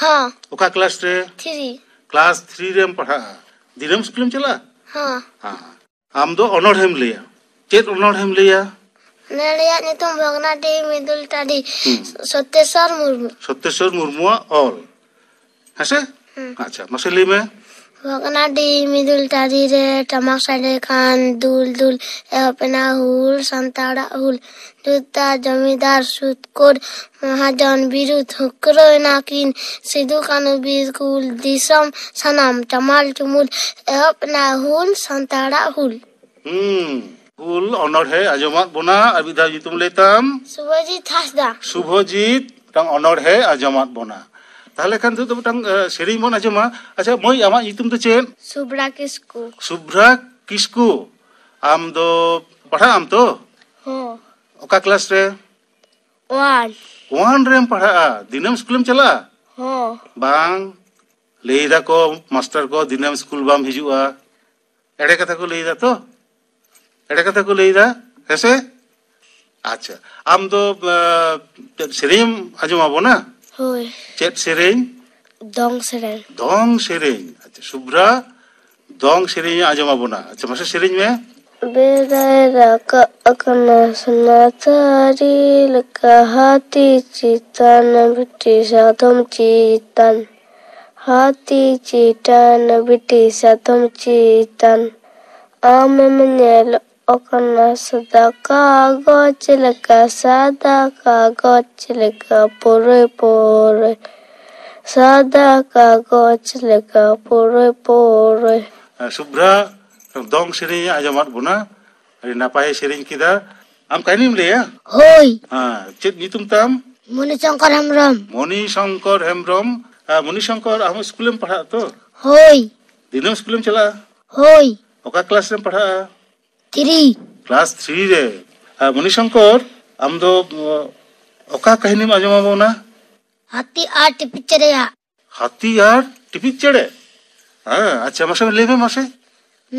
ᱦᱚᱸ᱾ ᱚᱠᱟ ᱠᱞᱟᱥ ᱨᱮ? ᱛᱷᱨᱤ᱾ ᱠᱞᱟᱥ ᱛᱷᱨᱤ ᱨᱮᱢ ᱯᱟᱲᱦᱟᱜᱼᱟ᱾ ᱫᱤᱱᱟᱹᱢ ᱥᱠᱩᱞᱮᱢ ᱪᱟᱞᱟᱜᱼᱟ? ᱦᱚᱸ᱾ ᱦᱮᱸ᱾ ᱟᱢ ᱫᱚ ᱚᱱᱚᱬᱦᱮᱢ ᱞᱟᱹᱭᱟ᱾ ᱪᱮᱫ ᱚᱱᱚᱬᱦᱮᱢ ᱞᱟᱹᱭᱟ? ᱚᱱᱚᱬᱦᱮᱭᱟᱜ ᱧᱩᱛᱩᱢ ᱵᱷᱚᱜᱽᱱᱟᱰᱤ ᱢᱤᱫᱩᱞ ᱴᱟᱺᱰᱤ, ᱦᱩᱸ᱾ ᱥᱚᱛᱮᱥᱚᱨ ᱢᱩᱨᱢᱩ᱾ ᱥᱚᱛᱮᱥᱚᱨ ᱢᱩᱨᱢᱩᱣᱟᱜ ᱚᱞ᱾ ᱦᱮᱸᱥᱮ? ᱦᱩᱸ᱾ ᱟᱪᱪᱷᱟ, ᱢᱟᱥᱮ ᱞᱟᱹᱭ ᱢᱮ᱾ ᱵᱷᱚᱜᱽᱱᱟᱰᱤ ᱢᱤᱫᱩᱞ ᱴᱟᱺᱰᱤ ᱨᱮ ᱴᱟᱢᱟᱠ ᱥᱟᱰᱮ ᱠᱟᱱ ᱫᱩᱞ ᱫᱩᱞ ᱮᱦᱚᱵ ᱮᱱᱟ ᱦᱩᱞ, ᱥᱟᱱᱛᱟᱲᱟᱜ ᱦᱩᱞ᱾ ᱡᱳᱫᱽᱫᱷᱟ ᱡᱚᱢᱤᱫᱟᱨ ᱥᱩᱛᱠᱚᱨ ᱢᱚᱦᱟᱡᱚᱱ ᱵᱤᱨᱩᱫᱷ ᱦᱩᱠᱨᱟᱹᱣ ᱮᱱᱟ ᱠᱤᱱ ᱥᱤᱫᱩ ᱠᱟᱹᱱᱩ ᱵᱤᱨ ᱠᱩᱞ ᱫᱤᱥᱚᱢ ᱥᱟᱱᱟᱢ ᱪᱟᱢᱟᱞ ᱪᱩᱢᱩᱞ ᱮᱦᱚᱵ ᱮᱱᱟ ᱦᱩᱞ, ᱥᱟᱱᱛᱟᱲᱟᱜ ᱦᱩᱞ᱾ ᱦᱩᱸ, ᱦᱩᱞ ᱚᱱᱚᱬᱦᱮ ᱟᱸᱡᱚᱢᱟᱫ ᱵᱚᱱᱟ, ᱟᱨ ᱢᱤᱫ ᱫᱷᱟᱣ ᱧᱩᱛᱩᱢ ᱞᱟᱹᱭ ᱛᱟᱢ? ᱥᱩᱵᱷᱚᱡᱤᱛ ᱦᱟᱸᱥᱫᱟ᱾ ᱥᱩᱵᱷᱚᱡᱤᱛ, ᱢᱤᱫᱴᱟᱝ ᱚᱱᱚᱬᱦᱮ ᱟᱸᱡᱚᱢᱟᱫ ᱵᱚᱱᱟ᱾ ᱛᱟᱦᱞᱮ ᱠᱷᱟᱱ ᱱᱤᱛᱚᱜ ᱫᱚ ᱢᱤᱫᱴᱟᱝ, ᱮ, ᱥᱮᱨᱮᱧ ᱵᱚᱱ ᱟᱸᱡᱚᱢᱟ᱾ ᱟᱪᱪᱷᱟ ᱢᱟᱹᱭ, ᱟᱢᱟᱜ ᱧᱩᱛᱩᱢ ᱫᱚ ᱪᱮᱫ? ᱥᱩᱵᱷᱨᱟ ᱠᱤᱥᱠᱩ᱾ ᱥᱩᱵᱷᱨᱟ ᱠᱤᱥᱠᱩ᱾ ᱟᱢ ᱫᱚ ᱯᱟᱲᱦᱟᱜ ᱟᱢ ᱛᱚ? ᱦᱚᱸ᱾ ᱚᱠᱟ ᱠᱞᱟᱥ ᱨᱮ? ᱳᱣᱟᱱ᱾ ᱳᱣᱟᱱ ᱨᱮᱢ ᱯᱟᱲᱦᱟᱜᱼᱟ? ᱫᱤᱱᱟᱹᱢ ᱥᱠᱩᱞᱮᱢ ᱪᱟᱞᱟᱜᱼᱟ? ᱦᱚᱸ᱾ ᱵᱟᱝ, ᱞᱟᱹᱭ ᱫᱟᱠᱚ ᱢᱟᱥᱴᱟᱨ ᱠᱚ ᱫᱤᱱᱟᱹᱢ ᱥᱠᱩᱞ ᱵᱟᱢ ᱦᱤᱡᱩᱜᱼᱟ᱾ ᱮᱲᱮ ᱠᱟᱛᱷᱟ ᱠᱚ ᱞᱟᱹᱭ ᱫᱟ ᱛᱚ? ᱮᱲᱮ ᱠᱟᱛᱷᱟ ᱠᱚ ᱞᱟᱹᱭ ᱫᱟ, ᱦᱮᱸᱥᱮ? ᱟᱪᱪᱷᱟ, ᱟᱢ ᱫᱚ, ᱟ, ᱪᱮᱫ ᱥᱮᱨᱮᱧ ᱮᱢ ᱟᱸᱡᱚᱢ ᱟᱵᱚᱱᱟ? ᱦᱳᱭ᱾ ᱪᱮᱫ ᱥᱮᱨᱮᱧ? ᱫᱚᱝ ᱥᱮᱨᱮᱧ᱾ ᱫᱚᱝ ᱥᱮᱨᱮᱧ᱾ ᱟᱪᱪᱷᱟ, ᱥᱩᱵᱷᱨᱟ ᱫᱚᱝ ᱥᱮᱨᱮᱧ ᱮ ᱟᱸᱡᱚᱢ ᱟᱵᱚᱱᱟ᱾ ᱟᱪᱪᱷᱟ, ᱢᱟᱥᱮ ᱥᱮᱨᱮᱧ ᱢᱮ᱾ ᱵᱮᱲᱟᱭ ᱨᱟᱠᱟᱵ ᱟᱠᱟᱱᱟ ᱥᱚᱱᱟ ᱛᱷᱟᱹᱨᱤ ᱞᱮᱠᱟ, ᱦᱟᱹᱛᱤ ᱪᱮᱛᱟᱱ ᱵᱤᱴᱤ ᱥᱟᱫᱚᱢ ᱪᱮᱛᱟᱱ, ᱦᱟᱹᱛᱤ ᱪᱮᱛᱟᱱ ᱵᱤᱴᱤ ᱥᱟᱫᱚᱢ ᱪᱮᱛᱟᱱ, ᱟᱢᱮᱢ ᱧᱮᱞᱚᱜ ᱠᱟᱱᱟ ᱥᱟᱫᱟ ᱠᱟᱜᱚᱡᱽ ᱞᱮᱠᱟ, ᱥᱟᱫᱟ ᱠᱟᱜᱚᱡᱽ ᱞᱮᱠᱟ ᱯᱩᱨᱟᱹᱭ ᱯᱩᱨᱟᱹᱭ, ᱥᱟᱫᱟ ᱠᱟᱜᱚᱡᱽ ᱞᱮᱠᱟ ᱯᱩᱨᱟᱹᱭ ᱯᱩᱨᱟᱹᱭ᱾ ᱥᱩᱵᱷᱨᱟ ᱫᱚᱝ ᱥᱮᱨᱮᱧ ᱮ ᱟᱸᱡᱚᱢᱟᱫ ᱵᱚᱱᱟ, ᱟᱹᱰᱤ ᱱᱟᱯᱟᱭᱮ ᱥᱮᱨᱮᱧ ᱠᱮᱫᱟ᱾ ᱟᱢ ᱠᱟᱹᱦᱱᱤᱢ ᱞᱟᱹᱭᱟ? ᱦᱳᱭ᱾ ᱦᱮᱸ, ᱪᱮᱫ ᱧᱩᱛᱩᱢ ᱛᱟᱢ? ᱢᱚᱱᱤᱥᱚᱝᱠᱚᱨ ᱦᱮᱢᱵᱨᱚᱢ᱾ ᱢᱚᱱᱤ ᱥᱚᱝᱠᱚᱨ ᱦᱮᱢᱵᱨᱚᱢ᱾ ᱦᱮᱸ, ᱢᱚᱱᱤ ᱥᱚᱝᱠᱚᱨ, ᱟᱢ ᱦᱚᱸ ᱥᱠᱩᱞᱮᱢ ᱯᱟᱲᱦᱟᱜᱼᱟ ᱛᱚ? ᱦᱳᱭ᱾ ᱫᱤᱱᱟᱹᱢ ᱥᱠᱩᱞᱮᱢ ᱪᱟᱞᱟᱜᱼᱟ? ᱦᱳᱭ᱾ ᱚᱠᱟ ᱠᱞᱟᱥ ᱨᱮᱢ ᱯᱟᱲᱦᱟᱜᱼᱟ? ᱛᱷᱨᱤ᱾ ᱠᱞᱟᱥ ᱛᱷᱨᱤ ᱨᱮ᱾ ᱟᱨ ᱢᱚᱱᱤ ᱥᱚᱝᱠᱚᱨ, ᱟᱢ ᱫᱚ, ᱚ, ᱚᱠᱟ ᱠᱟᱹᱦᱱᱤᱢ ᱟᱸᱡᱚᱢ ᱟᱵᱚᱱᱟ? ᱦᱟᱹᱛᱤ ᱟᱨ ᱴᱤᱯᱤ ᱪᱮᱬᱮᱭᱟᱜ᱾ ᱦᱟᱹᱛᱤ ᱟᱨ ᱴᱤᱯᱤ ᱪᱮᱬᱮ? ᱦᱮᱸ, ᱟᱪᱪᱷᱟ, ᱢᱟᱥᱮ ᱞᱟᱹᱭ ᱢᱮ ᱢᱟᱥᱮ᱾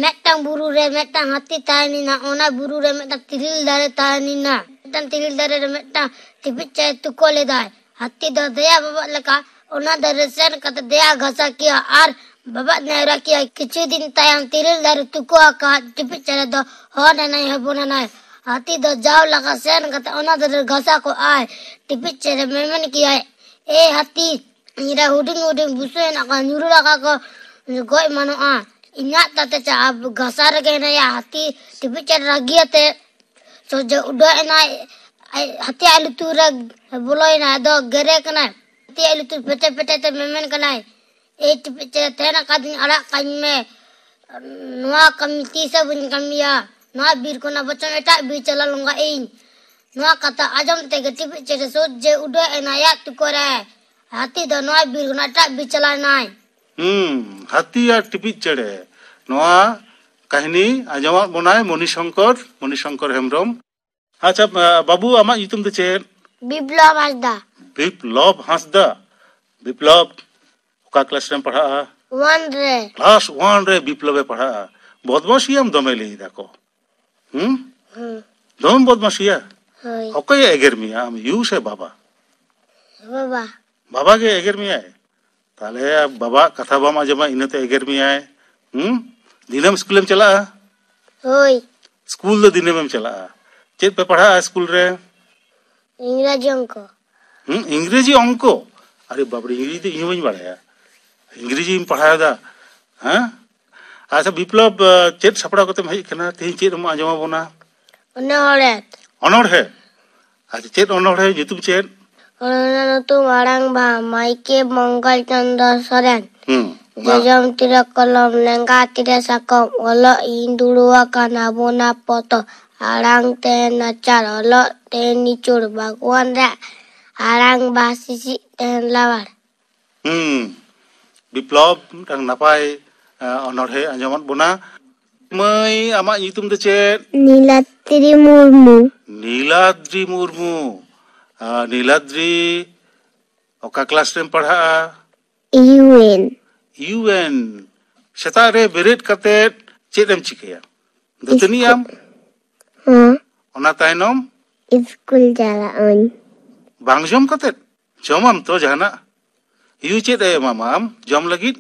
ᱢᱤᱫᱴᱟᱝ ᱵᱩᱨᱩ ᱨᱮ ᱢᱤᱫᱴᱟᱝ ᱦᱟᱹᱛᱤ ᱛᱟᱦᱮᱸ ᱞᱮᱱᱟ᱾ ᱚᱱᱟ ᱵᱩᱨᱩ ᱨᱮ ᱢᱤᱫᱴᱟᱝ ᱛᱤᱨᱤᱞ ᱫᱟᱨᱮ ᱛᱟᱦᱮᱸ ᱞᱮᱱᱟ᱾ ᱢᱤᱫᱴᱟᱝ ᱛᱤᱨᱤᱞ ᱫᱟᱨᱮ ᱨᱮ ᱢᱤᱫᱴᱟᱝ ᱴᱤᱯᱤ ᱪᱮᱬᱮ ᱛᱩᱠᱟᱹ ᱞᱮᱫᱟᱭ᱾ ᱦᱟᱹᱛᱤ ᱫᱚ ᱫᱮᱭᱟ ᱵᱟᱵᱟᱜ ᱞᱮᱠᱟ ᱚᱱᱟ ᱫᱟᱨᱮ ᱥᱮᱱ ᱠᱟᱛᱮ ᱫᱮᱭᱟ ᱜᱷᱟᱥᱟ ᱠᱮᱭᱟ ᱟᱨ ᱵᱟᱵᱟᱜ ᱱᱮᱦᱨᱟ ᱠᱮᱭᱟ᱾ ᱠᱤᱪᱷᱩ ᱫᱤᱱ ᱛᱟᱭᱚᱢ ᱛᱤᱨᱤᱞ ᱫᱟᱨᱮ ᱛᱩᱠᱟᱹ ᱟᱠᱟᱫ ᱴᱤᱯᱤ ᱪᱮᱬᱮ ᱫᱚ ᱦᱚᱱ ᱮᱱᱟᱭ, ᱦᱚᱯᱚᱱ ᱮᱱᱟᱭ᱾ ᱦᱟᱹᱛᱤ ᱫᱚ ᱡᱟᱣ ᱞᱮᱠᱟ ᱥᱮᱱ ᱠᱟᱛᱮ ᱚᱱᱟ ᱫᱟᱨᱮ ᱜᱷᱟᱥᱟ ᱠᱚᱜ ᱟᱭ᱾ ᱴᱤᱯᱤ ᱪᱮᱬᱮ ᱢᱮᱢᱮᱱ ᱠᱮᱭᱟᱭ, "ᱮ ᱦᱟᱹᱛᱤ, ᱤᱧ ᱨᱮ ᱦᱩᱰᱤᱧ ᱦᱩᱰᱤᱧ ᱵᱩᱥᱟᱹᱜ ᱦᱮᱱᱟᱜ ᱠᱚᱣᱟ, ᱧᱩᱨᱩ ᱞᱟᱜᱟ ᱠᱚ ᱜᱚᱡ ᱮᱢᱟᱱᱚᱜᱼᱟ᱾ ᱤᱧᱟᱹᱜ ᱛᱟᱛᱮ ᱪᱟ ᱜᱷᱟᱥᱟ ᱨᱮᱜᱮ ᱦᱮᱱᱟᱭᱟ, ᱦᱟᱹᱛᱤ ᱴᱤᱯᱤᱡ ᱪᱮᱬᱮ ᱨᱟᱹᱜᱤᱭᱟᱛᱮ ᱥᱚᱡᱷᱮ ᱩᱰᱟᱹᱜ ᱮᱱᱟᱭ᱾ ᱟᱡ ᱦᱟᱹᱛᱤᱭᱟᱜ ᱞᱩᱛᱩᱨ ᱨᱮ ᱵᱚᱞᱚᱭᱮᱱᱟ, ᱟᱫᱚ ᱜᱮᱨᱮ ᱠᱟᱱᱟᱭ᱾ ᱦᱟᱹᱛᱤᱭᱟᱜ ᱞᱩᱛᱩᱨ ᱯᱮᱴᱮ ᱯᱮᱴᱮ ᱛᱮ ᱢᱮᱢᱮᱱ ᱠᱟᱱᱟᱭ, "ᱮᱭ ᱴᱤᱯᱤᱡ ᱪᱮᱬᱮ, ᱛᱮᱦᱮᱱ ᱟᱠᱟᱫᱤᱧ, ᱟᱲᱟᱜ ᱠᱟᱹᱧ ᱢᱮ, ᱱᱚᱣᱟ ᱠᱟᱹᱢᱤ ᱛᱤᱥ ᱦᱚᱸ ᱵᱟᱹᱧ ᱠᱟᱹᱢᱤᱭᱟ, ᱱᱚᱣᱟ ᱵᱤᱨ ᱠᱷᱚᱱᱟᱜ ᱵᱚᱪᱚᱝ ᱮᱴᱟᱜ ᱵᱤᱨ ᱪᱟᱞᱟᱣ ᱞᱚᱸᱜᱟᱜ ᱤᱧ᱾" ᱱᱚᱣᱟ ᱠᱟᱛᱷᱟ ᱟᱸᱡᱚᱢ ᱛᱮᱜᱮ ᱴᱤᱯᱤᱡ ᱪᱮᱬᱮ ᱥᱚᱡᱷᱮ ᱩᱰᱟᱹᱜ ᱮᱱᱟᱭ ᱟᱡ ᱛᱩᱠᱟᱹ ᱨᱮ᱾ ᱦᱟᱹᱛᱤ ᱫᱚ ᱱᱚᱣᱟ ᱵᱤᱨ ᱠᱷᱚᱱᱟᱜ ᱮᱴᱟᱜ ᱵᱤᱨ ᱪᱟᱞᱟᱣ ᱮᱱᱟᱭ᱾ ᱦᱩᱸ, ᱦᱟᱹᱛᱤ ᱟᱨ ᱴᱤᱯᱤᱡ ᱪᱮᱬᱮ᱾ ᱱᱚᱣᱟ ᱠᱟᱹᱦᱱᱤ ᱟᱸᱡᱚᱢᱟᱫ ᱵᱚᱱᱟᱭ ᱢᱚᱱᱤ ᱥᱚᱝᱠᱚᱨ, ᱢᱚᱱᱤ ᱥᱚᱝᱠᱚᱨ ᱦᱮᱢᱵᱨᱚᱢ᱾ ᱟᱪᱪᱷᱟ, ᱟ, ᱵᱟᱹᱵᱩ, ᱟᱢᱟᱜ ᱧᱩᱛᱩᱢ ᱫᱚ ᱪᱮᱫ? ᱵᱤᱯᱞᱚᱵ ᱦᱟᱸᱥᱫᱟ᱾ ᱵᱤᱯᱞᱚᱵ ᱦᱟᱸᱥᱫᱟ᱾ ᱵᱤᱯᱞᱚᱵ, ᱚᱠᱟ ᱠᱞᱟᱥ ᱨᱮᱢ ᱯᱟᱲᱦᱟᱜᱼᱟ? ᱚᱣᱟᱱ ᱨᱮ᱾ ᱠᱞᱟᱥ ᱚᱣᱟᱱ ᱨᱮ ᱵᱤᱯᱞᱚᱵ ᱮ ᱯᱟᱲᱦᱟᱜᱼᱟ᱾ ᱵᱚᱫᱢᱟᱥᱤᱭᱟᱢ ᱫᱚᱢᱮ ᱞᱟᱹᱭ ᱫᱟᱠᱚ᱾ ᱦᱩᱸ? ᱦᱩᱸ᱾ ᱫᱚᱢᱮᱢ ᱵᱚᱫᱢᱟᱥᱤᱭᱟ? ᱦᱳᱭ᱾ ᱚᱠᱚᱭᱮ ᱮᱜᱮᱨ ᱢᱮᱭᱟ, ᱟᱢ ᱭᱩ ᱥᱮ ᱵᱟᱵᱟ? ᱵᱟᱵᱟ᱾ ᱵᱟᱵᱟ ᱜᱮ ᱮᱜᱮᱨ ᱢᱮᱭᱟᱭ? ᱛᱟᱦᱞᱮ ᱵᱟᱵᱟᱣᱟᱜ ᱠᱟᱛᱷᱟ ᱵᱟᱢ ᱟᱸᱡᱚᱢᱟ, ᱤᱱᱟᱹᱛᱮ ᱮᱜᱮᱨ ᱢᱮᱭᱟᱭ᱾ ᱦᱩᱸ? ᱫᱤᱱᱟᱹᱢ ᱥᱠᱩᱞᱮᱢ ᱪᱟᱞᱟᱜᱼᱟ? ᱦᱳᱭ᱾ ᱥᱠᱩᱞ ᱫᱚ ᱫᱤᱱᱟᱹᱢᱮᱢ ᱪᱟᱞᱟᱜᱼᱟ? ᱪᱮᱫ ᱯᱮ ᱯᱟᱲᱦᱟᱜᱼᱟ ᱥᱠᱩᱞ ᱨᱮ? ᱤᱝᱨᱮᱡᱤ ᱚᱝᱠᱚ᱾ ᱦᱩᱸ, ᱤᱝᱨᱮᱡᱤ ᱚᱝᱠᱚ? ᱟᱨᱮ ᱵᱟᱵᱨᱮ, ᱤᱝᱨᱮᱡᱤ ᱫᱚ ᱤᱧ ᱦᱚᱸ ᱵᱟᱹᱧ ᱵᱟᱲᱟᱭᱟ᱾ ᱤᱝᱨᱮᱡᱤᱢ ᱯᱟᱲᱦᱟᱣ ᱮᱫᱟ? ᱦᱮᱸ? ᱟᱪᱪᱷᱟ ᱵᱤᱯᱞᱚᱵ, ᱪᱮᱫ ᱥᱟᱯᱲᱟᱣ ᱠᱟᱛᱮᱢ ᱦᱮᱡ ᱟᱠᱟᱱᱟ ᱛᱮᱦᱮᱧ? ᱪᱮᱫ ᱮᱢ ᱟᱸᱡᱚᱢ ᱟᱵᱚᱱᱟ? ᱚᱱᱚᱬᱦᱮ᱾ ᱚᱱᱚᱬᱦᱮ? ᱟᱪᱪᱷᱟ, ᱪᱮᱫ ᱚᱱᱚᱬᱦᱮ, ᱧᱩᱛᱩᱢ ᱪᱮᱫ? ᱚᱱᱚᱬᱦᱮ ᱧᱩᱛᱩᱢ ᱟᱲᱟᱝ ᱵᱟᱦᱟ, ᱢᱟᱭᱠᱮ ᱢᱚᱝᱜᱚᱞ ᱪᱚᱸᱫᱽᱨᱚ ᱥᱚᱨᱮᱱ᱾ ᱦᱩᱸ, ᱢᱟ᱾ ᱡᱚᱡᱚᱢ ᱛᱤᱨᱮ ᱠᱚᱞᱚᱢ, ᱞᱮᱸᱜᱟ ᱛᱤᱨᱮ ᱥᱟᱠᱚᱢ, ᱚᱞᱚᱜ ᱤᱧ ᱫᱩᱲᱩᱵ ᱟᱠᱟᱱ ᱟᱵᱚᱱᱟᱜ ᱯᱚᱛᱚᱵ, ᱟᱲᱟᱝ ᱛᱮ ᱱᱟᱪᱟᱨ, ᱚᱞᱚᱜ ᱛᱮ ᱱᱤᱪᱚᱲ, ᱵᱟᱜᱽᱣᱟᱱ ᱨᱮ ᱟᱲᱟᱝ ᱵᱟᱦᱟ ᱥᱤᱥᱤᱨ ᱛᱮ ᱞᱟᱣᱟᱲ᱾ ᱦᱩᱸ, ᱵᱤᱯᱞᱚᱵ, ᱢᱤᱫᱴᱟᱝ ᱱᱟᱯᱟᱭ, ᱟ, ᱚᱱᱚᱬᱦᱮ ᱟᱸᱡᱚᱢᱟᱫ ᱵᱚᱱᱟ᱾ ᱢᱟᱹᱭ, ᱟᱢᱟᱜ ᱧᱩᱛᱩᱢ ᱫᱚ ᱪᱮᱫ? ᱱᱤᱞᱟᱫᱽᱨᱤ ᱢᱩᱨᱢᱩ᱾ ᱱᱤᱞᱟᱫᱽᱨᱤ ᱢᱩᱨᱢᱩ᱾ ᱟ, ᱱᱤᱞᱟᱫᱽᱨᱤ, ᱚᱠᱟ ᱠᱞᱟᱥ ᱨᱮᱢ ᱯᱟᱲᱦᱟᱜᱼᱟ? U N. U N. ᱥᱮᱛᱟᱜ ᱨᱮ ᱵᱮᱨᱮᱫ ᱠᱟᱛᱮᱫ ᱪᱮᱫ ᱮᱢ ᱪᱤᱠᱟᱹᱭᱟ? ᱫᱟᱹᱛᱟᱹᱱᱤᱜ ᱟᱢ? ᱦᱮᱸ᱾ ᱚᱱᱟ ᱛᱟᱭᱱᱚᱢ? ᱤᱥᱠᱩᱞ ᱪᱟᱞᱟᱜ ᱟᱹᱧ᱾ ᱵᱟᱝ ᱡᱚᱢ ᱠᱟᱛᱮᱫ? ᱡᱚᱢᱟᱢ ᱛᱚ ᱡᱟᱦᱟᱱᱟᱜ? ᱭᱩ ᱪᱮᱫ ᱮ ᱮᱢᱟᱢᱟ ᱟᱢ ᱡᱚᱢ ᱞᱟᱹᱜᱤᱫ?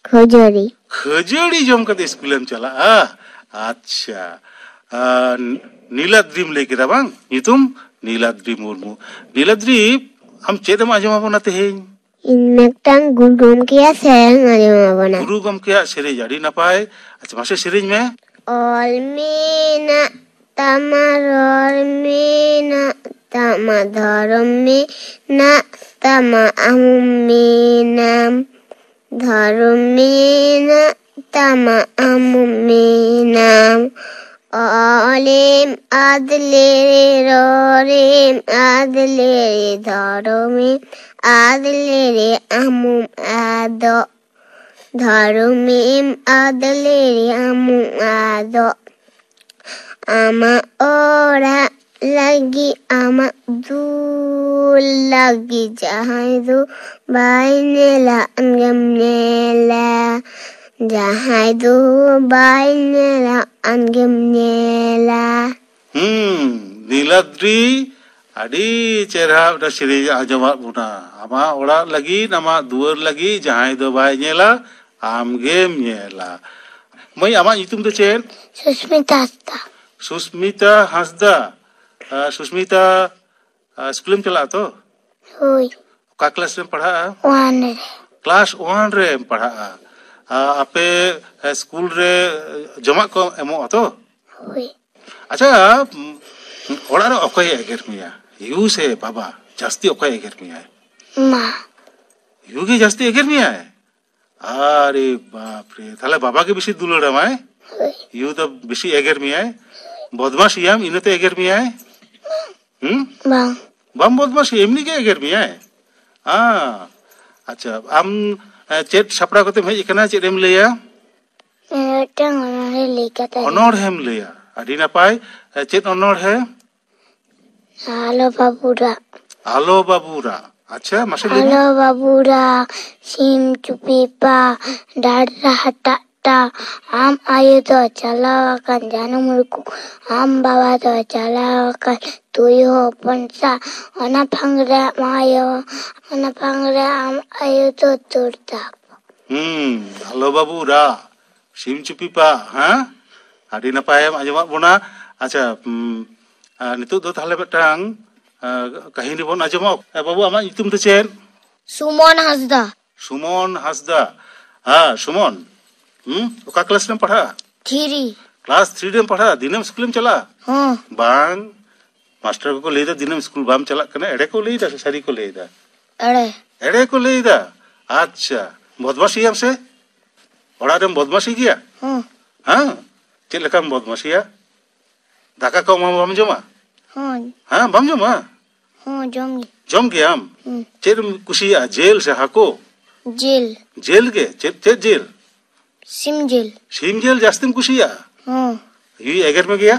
ᱠᱷᱟᱹᱡᱟᱹᱲᱤ᱾ ᱠᱷᱟᱹᱡᱟᱹᱲᱤ ᱡᱚᱢ ᱠᱟᱛᱮ ᱤᱥᱠᱩᱞᱮᱢ ᱪᱟᱞᱟᱜᱼᱟ? ᱟᱪᱪᱷᱟ᱾ ᱟ, ᱱᱤᱞᱟᱫᱽᱨᱤᱢ ᱞᱟᱹᱭ ᱠᱮᱫᱟ ᱵᱟᱝ? ᱧᱩᱛᱩᱢ ᱱᱤᱞᱟᱫᱽᱨᱤ ᱢᱩᱨᱢᱩ᱾ ᱱᱤᱞᱟᱫᱽᱨᱤ, ᱟᱢ ᱪᱮᱫ ᱮᱢ ᱟᱸᱡᱚᱢ ᱟᱵᱚᱱᱟ ᱛᱮᱦᱮᱧ? ᱤᱧ ᱢᱤᱫᱴᱟᱝ ᱜᱩᱨᱩ ᱜᱚᱢᱠᱮᱭᱟᱜ ᱥᱮᱨᱮᱧ ᱟᱸᱡᱚᱢ ᱟᱵᱚᱱᱟ᱾ ᱜᱩᱨᱩ ᱜᱚᱢᱠᱮᱭᱟᱜ ᱥᱮᱨᱮᱧ, ᱟᱹᱰᱤ ᱱᱟᱯᱟᱭ᱾ ᱟᱪᱪᱷᱟ, ᱢᱟᱥᱮ ᱥᱮᱨᱮᱧ ᱢᱮ᱾ ᱚᱞ ᱢᱮᱱᱟᱜ ᱛᱟᱢᱟ, ᱨᱚᱲ ᱢᱮᱱᱟᱜ ᱛᱟᱢᱟ, ᱫᱷᱚᱨᱚᱢ ᱢᱮᱱᱟᱜ ᱛᱟᱢᱟ, ᱟᱢ ᱢᱮᱱᱟᱢ᱾ ᱫᱷᱚᱨᱚᱢ ᱢᱮᱱᱟᱜ ᱛᱟᱢᱟ, ᱟᱢ ᱢᱮᱱᱟᱢ᱾ ᱚᱞᱮᱢ ᱟᱫ ᱞᱮᱨᱮ, ᱨᱚᱲᱮᱢ ᱟᱫ ᱞᱮᱨᱮ, ᱫᱷᱚᱨᱚᱢᱮᱢ ᱟᱫ ᱞᱮᱨᱮ, ᱟᱢᱮᱢ ᱟᱫᱚᱜ᱾ ᱫᱷᱚᱨᱚᱢᱮᱢ ᱟᱫ ᱞᱮᱨᱮ, ᱟᱢᱮᱢ ᱟᱫᱚᱜ᱾ ᱟᱢᱟᱜ ᱚᱲᱟᱜ ᱞᱟᱹᱜᱤᱫ, ᱟᱢᱟᱜ ᱫᱩᱣᱟᱹᱨ ᱞᱟᱹᱜᱤᱫ, ᱡᱟᱦᱟᱸᱭ ᱫᱚ ᱵᱟᱭ ᱧᱮᱞᱟ, ᱟᱢᱜᱮᱢ ᱧᱮᱞᱟ᱾ ᱡᱟᱦᱟᱸᱭ ᱫᱚ ᱵᱟᱭ ᱧᱮᱞᱟ, ᱟᱢᱜᱮᱢ ᱧᱮᱞᱟ᱾ ᱦᱩᱸ, ᱱᱤᱞᱟᱫᱽᱨᱤ, ᱟᱹᱰᱤ ᱪᱮᱨᱦᱟ ᱢᱤᱫᱴᱟᱝ ᱥᱮᱨᱮᱧ ᱟᱸᱡᱚᱢᱟᱫ ᱵᱚᱱᱟ᱾ ᱟᱢᱟᱜ ᱚᱲᱟᱜ ᱞᱟᱹᱜᱤᱫ, ᱟᱢᱟᱜ ᱫᱩᱣᱟᱹᱨ ᱞᱟᱹᱜᱤᱫ, ᱡᱟᱦᱟᱸᱭ ᱫᱚ ᱵᱟᱭ ᱧᱮᱞᱟ, ᱟᱢᱜᱮᱢ ᱧᱮᱞᱟ᱾ ᱢᱟᱹᱭ, ᱟᱢᱟᱜ ᱧᱩᱛᱩᱢ ᱫᱚ ᱪᱮᱫ? ᱥᱩᱥᱢᱤᱛᱟ ᱦᱟᱸᱥᱫᱟ᱾ ᱥᱩᱥᱢᱤᱛᱟ ᱦᱟᱸᱥᱫᱟ᱾ ᱟᱨ ᱥᱩᱥᱢᱤᱛᱟ, ᱟᱨ ᱥᱠᱩᱞᱮᱢ ᱪᱟᱞᱟᱜᱼᱟ ᱛᱚ? ᱦᱳᱭ᱾ ᱚᱠᱟ ᱠᱞᱟᱥ ᱨᱮᱢ ᱯᱟᱲᱦᱟᱜᱼᱟ? ᱚᱣᱟᱱ ᱨᱮ᱾ ᱠᱞᱟᱥ ᱚᱣᱟᱱ ᱨᱮᱢ ᱯᱟᱲᱦᱟᱜᱼᱟ᱾ ᱟᱨ ᱟᱯᱮ, ᱮ, ᱥᱠᱩᱞ ᱨᱮ, ᱮ, ᱡᱚᱢᱟᱜ ᱠᱚ ᱮᱢᱚᱜᱼᱟ ᱛᱚ? ᱦᱳᱭ᱾ ᱟᱪᱪᱷᱟ, ᱩᱢ, ᱚᱲᱟᱜ ᱨᱮ ᱚᱠᱚᱭᱮ ᱮᱜᱮᱨ ᱢᱮᱭᱟ? ᱭᱩ ᱥᱮ ᱵᱟᱵᱟ? ᱡᱟᱹᱥᱛᱤ ᱚᱠᱚᱭᱮ ᱮᱜᱮᱨ ᱢᱮᱭᱟᱭ? ᱢᱟ᱾ ᱭᱩ ᱜᱮ ᱡᱟᱹᱥᱛᱤ ᱮᱜᱮᱨ ᱢᱮᱭᱟᱭ? ᱟᱨᱮ ᱵᱟᱯ ᱨᱮ, ᱛᱟᱦᱞᱮ ᱵᱟᱵᱟ ᱜᱮ ᱵᱮᱥᱤ ᱫᱩᱞᱟᱹᱲᱟᱢᱟᱭ? ᱦᱳᱭ᱾ ᱭᱩ ᱫᱚ ᱵᱮᱥᱤ ᱮᱜᱮᱨ ᱢᱮᱭᱟᱭ? ᱵᱚᱫᱢᱟᱥ ᱤᱭᱟᱢ, ᱤᱱᱟᱹᱛᱮ ᱮᱜᱮᱨ ᱢᱮᱭᱟᱭ? ᱦᱩᱸ? ᱵᱟᱝ᱾ ᱵᱟᱢ ᱵᱚᱫᱢᱟᱥᱤ, ᱮᱢᱱᱤ ᱜᱮ ᱮᱜᱮᱨ ᱢᱮᱭᱟᱭ? ᱦᱮᱸ᱾ ᱟᱪᱪᱷᱟ, ᱟᱢ, ᱮ, ᱪᱮᱫ ᱥᱟᱯᱲᱟᱣ ᱠᱟᱛᱮᱢ ᱦᱮᱡ ᱟᱠᱟᱱᱟ, ᱪᱮᱫ ᱮᱢ ᱞᱟᱹᱭᱟ? ᱢᱤᱫᱴᱟᱝ ᱚᱱᱚᱬᱦᱮ ᱞᱟᱹᱭ ᱠᱟᱛᱮ᱾ ᱚᱱᱚᱬᱦᱮᱢ ᱞᱟᱹᱭᱟ, ᱟᱹᱰᱤ ᱱᱟᱯᱟᱭ᱾ ᱮ, ᱪᱮᱫ ᱚᱱᱚᱬᱦᱮ? ᱟᱞᱚ ᱵᱟᱹᱵᱩ ᱨᱟᱜ᱾ ᱟᱞᱚ ᱵᱟᱹᱵᱩ ᱨᱟᱜ᱾ ᱟᱪᱪᱷᱟ, ᱢᱟᱥᱮ ᱞᱟᱹᱭ ᱢᱮ᱾ ᱟᱞᱚ ᱵᱟᱹᱵᱩ ᱨᱟᱜ, ᱥᱤᱢ ᱪᱩᱯᱤ ᱯᱟ, ᱰᱟᱸᱰᱨᱟ ᱦᱟᱴᱟᱜ ᱴᱟ, ᱟᱢ ᱟᱭᱳ ᱫᱚ ᱪᱟᱞᱟᱣ ᱟᱠᱟᱱ ᱡᱟᱹᱱᱩᱢ ᱨᱩᱠᱩ, ᱟᱢ ᱵᱟᱵᱟ ᱫᱚ ᱪᱟᱞᱟᱣ ᱟᱠᱟᱱ ᱛᱩᱭᱩ ᱦᱚᱯᱚᱱ ᱥᱟ, ᱚᱱᱟ ᱯᱷᱟᱝ ᱨᱮ ᱟᱢ ᱟᱭᱳ, ᱚᱱᱟ ᱯᱷᱟᱝ ᱨᱮ ᱟᱢ ᱟᱭᱳ ᱫᱚ ᱫᱟᱹᱲ ᱛᱟᱯ᱾ ᱦᱩᱸ, ᱟᱞᱚ ᱵᱟᱹᱵᱩ ᱨᱟᱜ, ᱥᱤᱢ ᱪᱩᱯᱤ ᱯᱟ, ᱦᱮᱸ? ᱟᱹᱰᱤ ᱱᱟᱯᱟᱭᱮᱢ ᱟᱸᱡᱚᱢᱟᱫ ᱵᱚᱱᱟ᱾ ᱟᱪᱪᱷᱟ, ᱩᱢ, ᱟᱨ ᱱᱤᱛᱚᱜ ᱫᱚ ᱛᱟᱦᱞᱮ ᱢᱤᱫᱴᱟᱝ, ᱟ, ᱠᱟᱹᱦᱱᱤ ᱵᱚᱱ ᱟᱸᱡᱚᱢᱟ᱾ ᱮ, ᱵᱟᱹᱵᱩ, ᱟᱢᱟᱜ ᱧᱩᱛᱩᱢ ᱫᱚ ᱪᱮᱫ? ᱥᱩᱢᱚᱱ ᱦᱟᱸᱥᱫᱟ᱾ ᱥᱩᱢᱚᱱ ᱦᱟᱸᱥᱫᱟ᱾ ᱦᱮᱸ, ᱥᱩᱢᱚᱱ᱾ ᱦᱩᱸ? ᱚᱠᱟ ᱠᱞᱟᱥ ᱨᱮᱢ ᱯᱟᱲᱦᱟᱜᱼᱟ? ᱛᱷᱨᱤ᱾ ᱠᱞᱟᱥ ᱛᱷᱨᱤ ᱨᱮᱢ ᱯᱟᱲᱦᱟᱜᱼᱟ? ᱫᱤᱱᱟᱹᱢ ᱥᱠᱩᱞᱮᱢ ᱪᱟᱞᱟᱜᱼᱟ? ᱦᱚᱸ᱾ ᱵᱟᱝ᱾ ᱢᱟᱥᱴᱟᱨ ᱠᱚᱠᱚ ᱞᱟᱹᱭᱫᱟ ᱫᱤᱱᱟᱹᱢ ᱥᱠᱩᱞ ᱵᱟᱢ ᱪᱟᱞᱟᱜ ᱠᱟᱱᱟ᱾ ᱮᱲᱮ ᱠᱚ ᱞᱟᱹᱭᱫᱟ ᱥᱮ ᱥᱟᱹᱨᱤ ᱠᱚ ᱞᱟᱹᱭᱫᱟ? ᱮᱲᱮ᱾ ᱮᱲᱮ ᱠᱚ ᱞᱟᱹᱭᱫᱟ? ᱟᱪᱪᱷᱟ᱾ ᱵᱚᱫᱢᱟᱥᱤᱭᱟᱢ ᱥᱮ? ᱚᱲᱟᱜ ᱨᱮᱢ ᱵᱚᱫᱢᱟᱥᱤ ᱜᱮᱭᱟ? ᱦᱚᱸ᱾ ᱦᱮᱸ? ᱪᱮᱫ ᱞᱮᱠᱟᱢ ᱵᱚᱫᱢᱟᱥᱤᱭᱟ? ᱫᱟᱠᱟ ᱠᱚ ᱮᱢᱟᱢᱟ, ᱵᱟᱢ ᱡᱚᱢᱟ? ᱦᱚᱸ᱾ ᱦᱮᱸ, ᱵᱟᱢ ᱡᱚᱢᱟ? ᱦᱚᱸ, ᱡᱚᱢ ᱜᱮ᱾ ᱡᱚᱢ ᱜᱮᱭᱟᱢ? ᱦᱩᱸ᱾ ᱪᱮᱫ ᱮᱢ ᱠᱩᱥᱤᱭᱟᱜᱼᱟ, ᱡᱤᱞ ᱥᱮ ᱦᱟᱹᱠᱩ? ᱡᱤᱞ᱾ ᱡᱤᱞ ᱜᱮ? ᱪᱮᱫ, ᱪᱮᱫ ᱡᱤᱞ? ᱥᱤᱢ ᱡᱤᱞ᱾ ᱥᱤᱢ ᱡᱤᱞ ᱡᱟᱹᱥᱛᱤᱢ ᱠᱩᱥᱤᱭᱟᱜᱼᱟ? ᱦᱚᱸ᱾ ᱭᱩᱭ ᱮᱜᱮᱨ ᱢᱮᱜᱮᱭᱟ?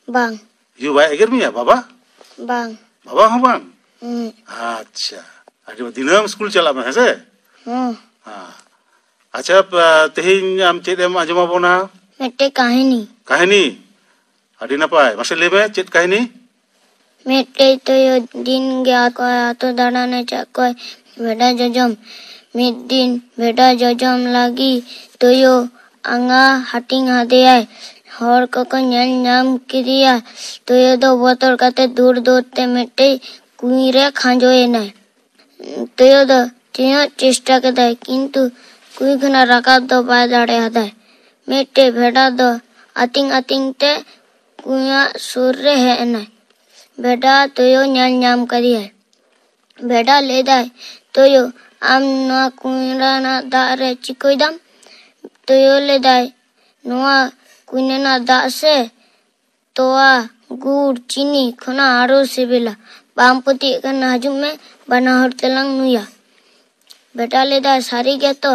ᱵᱟᱝ᱾ ᱭᱩ ᱵᱟᱭ ᱮᱜᱮᱨ ᱢᱮᱭᱟ, ᱵᱟᱵᱟ? ᱵᱟᱝ᱾ ᱵᱟᱵᱟ ᱦᱚᱸ ᱵᱟᱝ? ᱦᱩᱸ᱾ ᱟᱪᱪᱷᱟ, ᱟᱹᱰᱤ ᱢᱚᱡᱽ᱾ ᱫᱤᱱᱟᱹᱢ ᱥᱠᱩᱞ ᱪᱟᱞᱟᱜ ᱢᱮ, ᱦᱮᱸ ᱥᱮ? ᱦᱚᱸ᱾ ᱦᱮᱸ᱾ ᱟᱪᱪᱷᱟ, ᱯ-, ᱛᱮᱦᱮᱧ ᱟᱢ ᱪᱮᱫ ᱮᱢ ᱟᱸᱡᱚᱢ ᱟᱵᱚᱱᱟ? ᱢᱤᱫᱴᱮᱡ ᱠᱟᱹᱦᱱᱤ᱾ ᱠᱟᱹᱦᱱᱤ? ᱟᱹᱰᱤ ᱱᱟᱯᱟᱭ᱾ ᱢᱟᱥᱮ ᱞᱟᱹᱭ ᱢᱮ, ᱪᱮᱫ ᱠᱟᱹᱦᱱᱤ? ᱢᱤᱫᱴᱮᱡ ᱛᱩᱭᱩ ᱫᱤᱱ ᱜᱮ ᱟᱠᱚ ᱟᱛᱳ ᱫᱟᱬᱟᱱᱮ ᱪᱟᱜ ᱠᱚᱭ᱾ ᱵᱷᱮᱰᱟ ᱡᱚᱡᱚᱢ᱾ ᱢᱤᱫ ᱫᱤᱱ ᱵᱷᱮᱰᱟ ᱡᱚᱡᱚᱢ ᱞᱟᱹᱜᱤᱫ ᱛᱩᱭᱩ ᱟᱸᱜᱟ ᱦᱟᱹᱴᱤᱧ ᱟᱫᱮᱭᱟᱭ᱾ ᱦᱚᱲ ᱠᱚᱠᱚ ᱧᱮᱞ ᱧᱟᱢ ᱠᱮᱫᱮᱭᱟ᱾ ᱛᱩᱭᱩ ᱫᱚ ᱵᱚᱛᱚᱨ ᱠᱟᱛᱮ ᱫᱩᱲ ᱫᱩᱲ ᱛᱮ ᱢᱤᱫᱴᱮᱡ ᱠᱩᱧ ᱨᱮ ᱠᱷᱟᱸᱡᱚᱭᱮᱱᱟᱭ᱾ ᱛᱩᱭᱩ ᱫᱚ ᱛᱤᱱᱟᱹᱜ ᱪᱮᱥᱴᱟ ᱠᱮᱫᱟᱭ, ᱠᱤᱱᱛᱩ ᱠᱩᱧ ᱠᱷᱚᱱᱟᱜ ᱨᱟᱠᱟᱵ ᱫᱚ ᱵᱟᱭ ᱫᱟᱲᱮᱭᱟᱫᱟᱭ᱾ ᱢᱤᱫᱴᱮᱡ ᱵᱷᱮᱰᱟ ᱫᱚ ᱟᱹᱛᱤᱧ ᱟᱹᱛᱤᱧ ᱛᱮ ᱠᱩᱧᱟᱜ ᱥᱩᱨ ᱨᱮ ᱦᱮᱡ ᱮᱱᱟᱭ᱾ ᱵᱷᱮᱰᱟ ᱛᱩᱭᱩ ᱧᱮᱞ ᱧᱟᱢ ᱠᱮᱫᱮᱭᱟᱭ᱾ ᱵᱷᱮᱰᱟ ᱞᱟᱹᱭᱫᱟᱭ, "ᱛᱩᱭᱩ, ᱟᱢ ᱱᱚᱣᱟ ᱠᱩᱧ ᱨᱮᱱᱟᱜ ᱫᱟᱜ ᱨᱮ ᱪᱤᱠᱟᱹᱭ ᱫᱟᱢ?" ᱛᱩᱭᱩ ᱞᱟᱹᱭᱫᱟᱭ, "ᱱᱚᱣᱟ ᱠᱩᱧ ᱨᱮᱱᱟᱜ ᱫᱟᱜ ᱥᱮ ᱛᱚᱣᱟ, ᱜᱩᱲ, ᱪᱤᱱᱤ ᱠᱷᱚᱱᱟᱜ ᱟᱨᱚ ᱥᱤᱵᱤᱞᱟ᱾ ᱵᱟᱢ ᱯᱟᱹᱛᱭᱟᱹᱜ ᱠᱟᱱᱟ, ᱦᱤᱡᱩᱜ ᱢᱮ, ᱵᱟᱱᱟ ᱦᱚᱲ ᱛᱮᱞᱟᱝ ᱧᱩᱭᱟ᱾" ᱵᱷᱮᱰᱟ ᱞᱟᱹᱭᱫᱟᱭ, "ᱥᱟᱹᱨᱤ ᱜᱮᱛᱚ?"